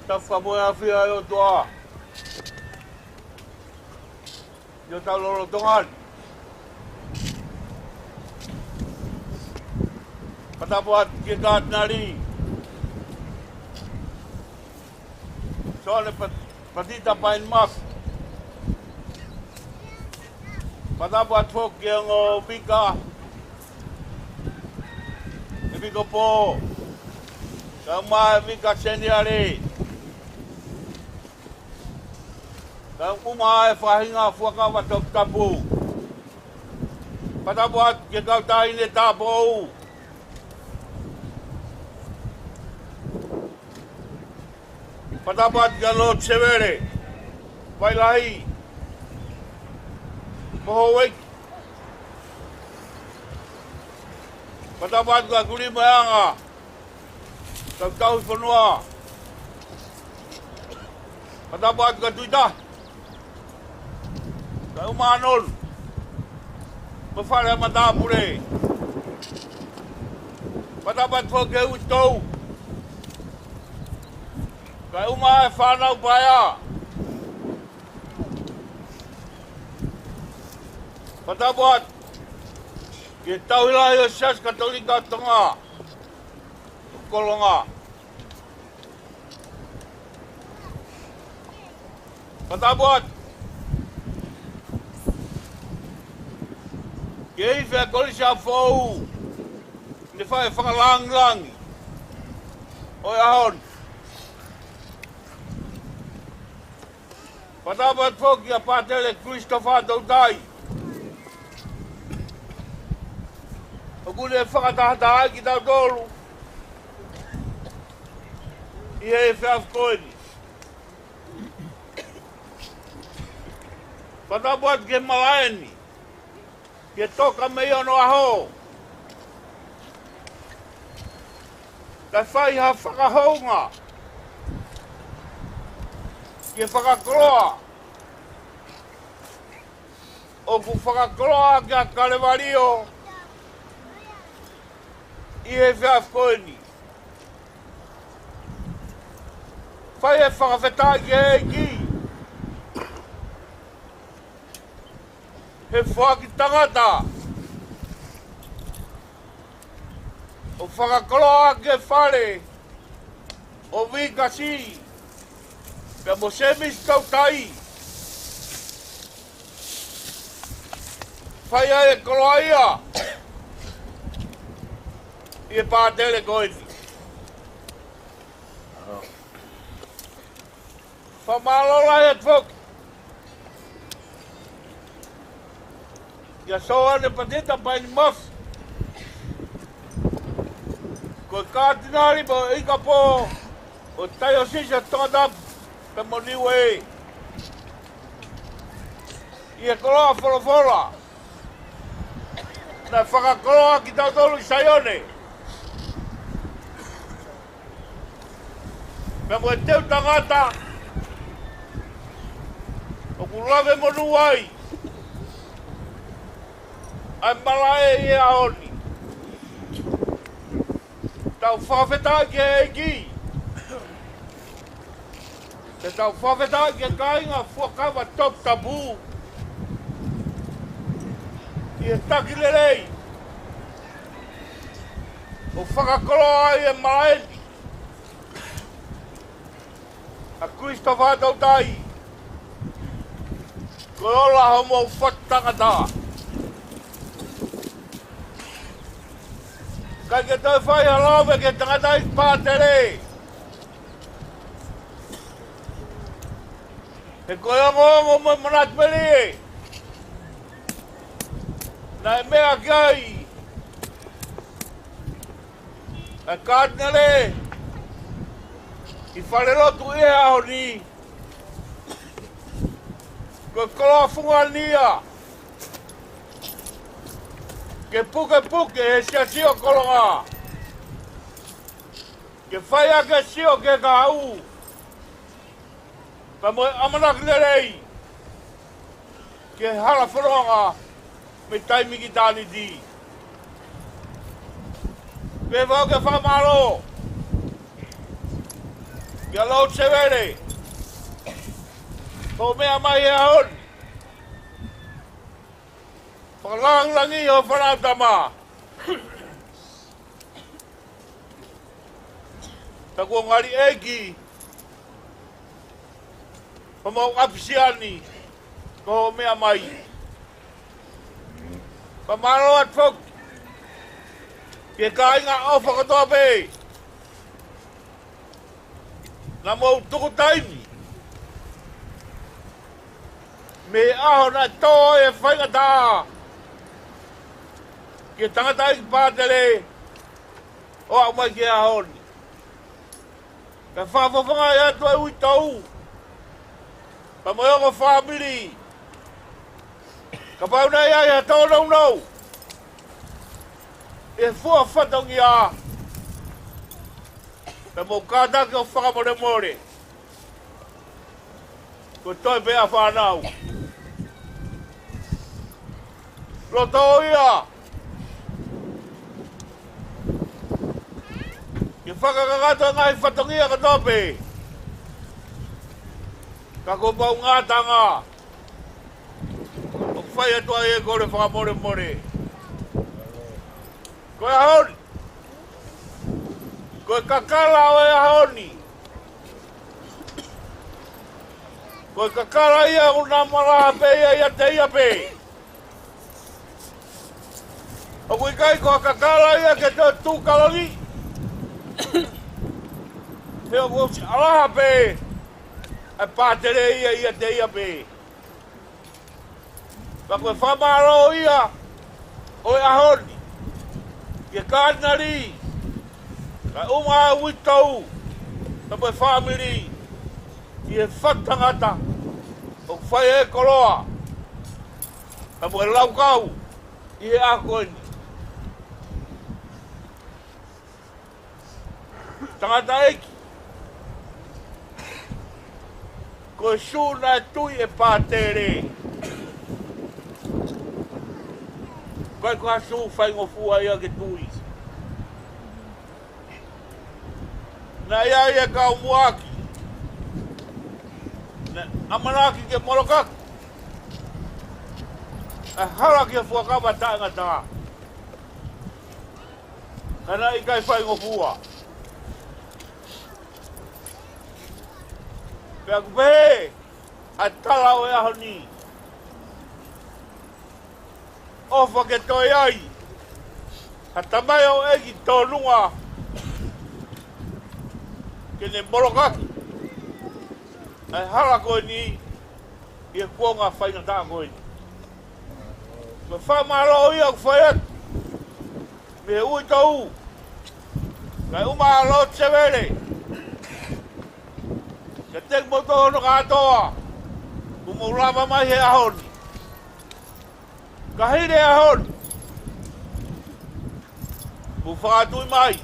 Tau fakamoʻui ʻafio ʻa e ʻOtua ʻi hotau lotolotonga ni. Fakatapu atu ki he Katinali Soane Pat-, Patita Painimafi. Fakatapu atu foki ki he ongo vika, ʻEpikopō, kae ʻumaʻā e vika seniale, kae ʻumaʻā e faʻahinga fuakava toputapu. Fakatapu atu ki he kau taʻahine tāupoʻou. Fakatapu atu kia Lord Sevele Vailahi mo e houʻeiki. Fakatapu atu kia Kulima ʻEanga, kau tauhi fonua. Fakatapu atu kia Tuita, kae ʻumaʻā ʻa Nonu mo e fale ʻa e matāpule. Fakatapu atu foki ki he uitou. Kae ʻumaʻā e fānau paea. Fakatapu atu ki he tauhi lahi ʻo e Siasi Katolika ʻo Tonga, Kolonga. Fakatapu atu ki he ifi ʻa e Kolisi ʻa Foʻou, ne fai e fakalāngilangi ʻo e ʻaho ni. Fakatapu atu foki kia Pātele Christopher Toutai, ʻoku ne fakatahatahaʻi kitautolu ʻi he efiafi ko eni. Fakatapu atu ki he malaʻe ni, ke toka mei onoʻaho, kae fai ha fakahounga ki he fakakoloa ʻoku fakakoloa ʻaki ʻa Kalevalio ʻi he efiafi ko eni. Fai e fakafetaʻi ki he ʻEiki he foaki tangata ʻo fakakoloa ʻaki e fale ʻo Vikasi pea mo Semisi Tautai. Fai ai e koloa ia ʻi he pātele ko eni. Fakamālō lahi atu foki kia Soane Pateta Paini Mafi, ko e Katinali mo e ʻIkapō ʻo e Taiosisi ʻo Tongatapu pea mo Niue, ʻi he koloa folofola naʻe fakakoloa kitautolu ʻi Saione. Pea mo e teu tangata ʻoku lave monū ai ʻa e malaʻe ʻi he ʻaho ni. Tau fakafetaʻi ki he ʻEiki. Te tau fakafetaʻi ki he kāinga Fuakava Toputapu ʻi he taki lelei ʻo fakakoloa ai e malaʻe ni ʻa Christopher Tautai. Ko e ola homou fatu tangata. ʻIkai ke toe fai ha lave ki he tangataʻeiki pātele, he ko e ongoongo mo e manatu melie naʻe meʻa ki ai ʻa e Katinale ʻi falelotu ʻi he ʻaho ni, ko e koloa fungani ia ke pukepuke he Siasi ʻo Kolonga, ke fai ʻaki e sio ki he kahaʻu pea mo e ʻamanaki lelei ki he hala fononga mei taimi ki ʻitāniti. Pea ʻoku ou fakamālō kia Lord Sevele, ko e meʻa mai he ʻaho ni. Fakalāngilangiʻi ho fānau tama. Taku o ngali ʻEiki, ko homau ʻapisiani ko hoʻo meʻa mai. Fakamālō atu foki ki he kāinga ʻofa kotoa pē naʻa mou tuku taimi mei he ʻaho naʻe tō ai e faingataʻa ki he tangataʻeiki pātele ʻo aʻu mai ki he ʻaho ni. Kae fakafofongaʻi atu e uitou pea mo e ongo fāmili. Kapau naʻe ʻi ai ha tōnounou ʻi he fua fatongia, pea mou kātaki ʻo fakamolemole. Ko e toe pē ʻa e fānau. Loto ia ke fakakakato e ngaahi fatongia kotoa pē. Ka kuo pau ngātanga ʻoku fai atu ai e kole fakamolemole. Ko e ʻaho ni, ko e kakala ʻo e ʻaho ni, ko e kakala ia ʻoku na malaha pē ia ʻiate ia pē. ʻOku ʻikai ko ha kakala ia ke toe tuʻu kaloni, he ʻoku ʻosi ʻalaha pē ʻa e pātele ia ʻiate ia pē. Pea ko e fakamālō ia ʻo e ʻaho ni ki he Katinali, kae ʻumaʻā e uitou pea mo e fāmili, ki he fatu tangata ʻoku fai e koloa pea mo e laukau ʻi he ʻaho ko eni. Tangataʻeiki, ko e sū naʻe tui e pātele. ʻIkai ko ha sū faingofua ia ke tui. Naʻe ʻi ai e kau muʻaki naʻe ʻamanaki ke molokaki ʻa e hala ki he fuakava taʻengata. Ka naʻe ʻikai faingofua. Pea ʻoku pehē ʻa e tala ʻo e ʻaho ni, ʻofa ke toe ʻi ai ha tamaioʻeiki tōnunga ke ne molokaki ʻa e hala ko eni ʻi he kuonga faingataʻa ko eni. Ko e fakamālō ia ʻoku fai atu mei he uitou, kae ʻumaʻā Lord Sevele, kiate kimoutolu hono kātoa kuo mou lava mai he ʻaho ni. Ka hili e ʻaho ni, mou fakatui mai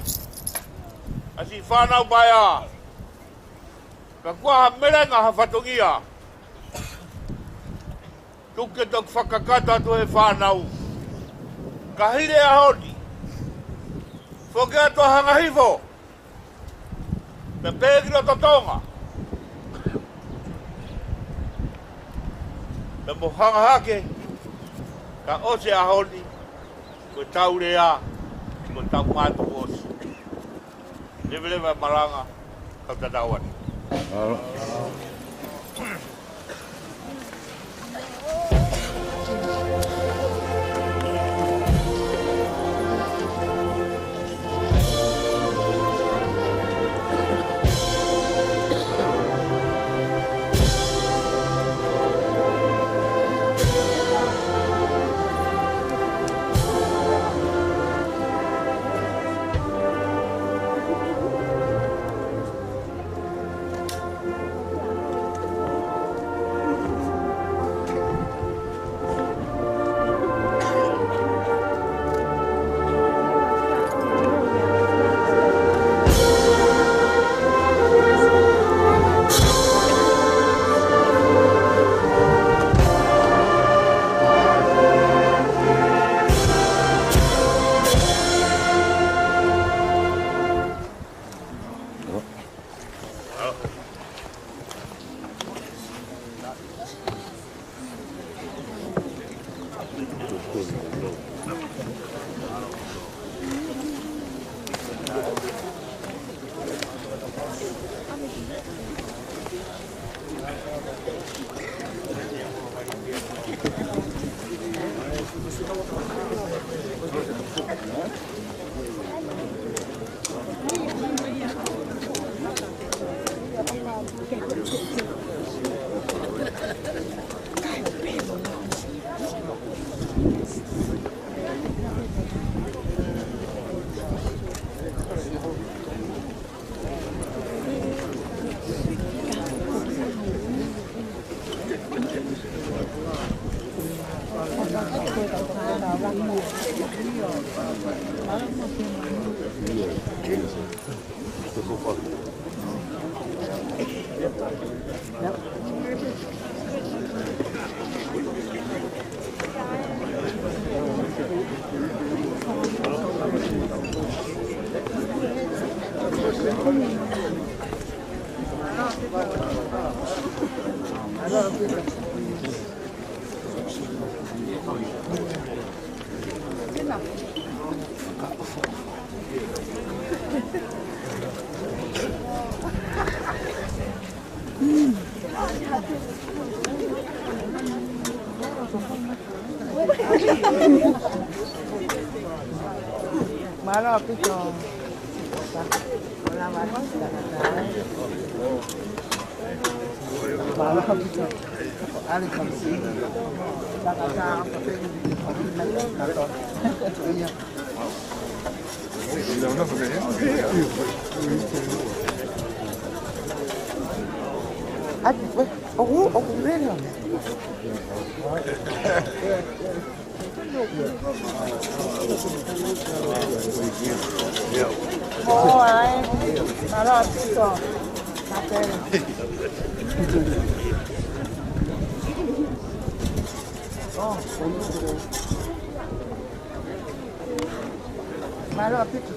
ʻa siʻi fānau paea. Ka kuo ha melenga ha fatongia, tuku ke toki fakakakato atu he fānau. Ka hili e ʻaho ni, foki atu ʻo hanga hifo, pea pehē ki loto Tonga, pea mou hanga hake, ka ʻosi e ʻaho ni, ko ʻetau lea, ko ʻetau mātuku ʻosi. Leveleva e malanga, kau tatau atu. Mālō ʻaupito. Mālō ʻaupito. Mālō ʻaupito.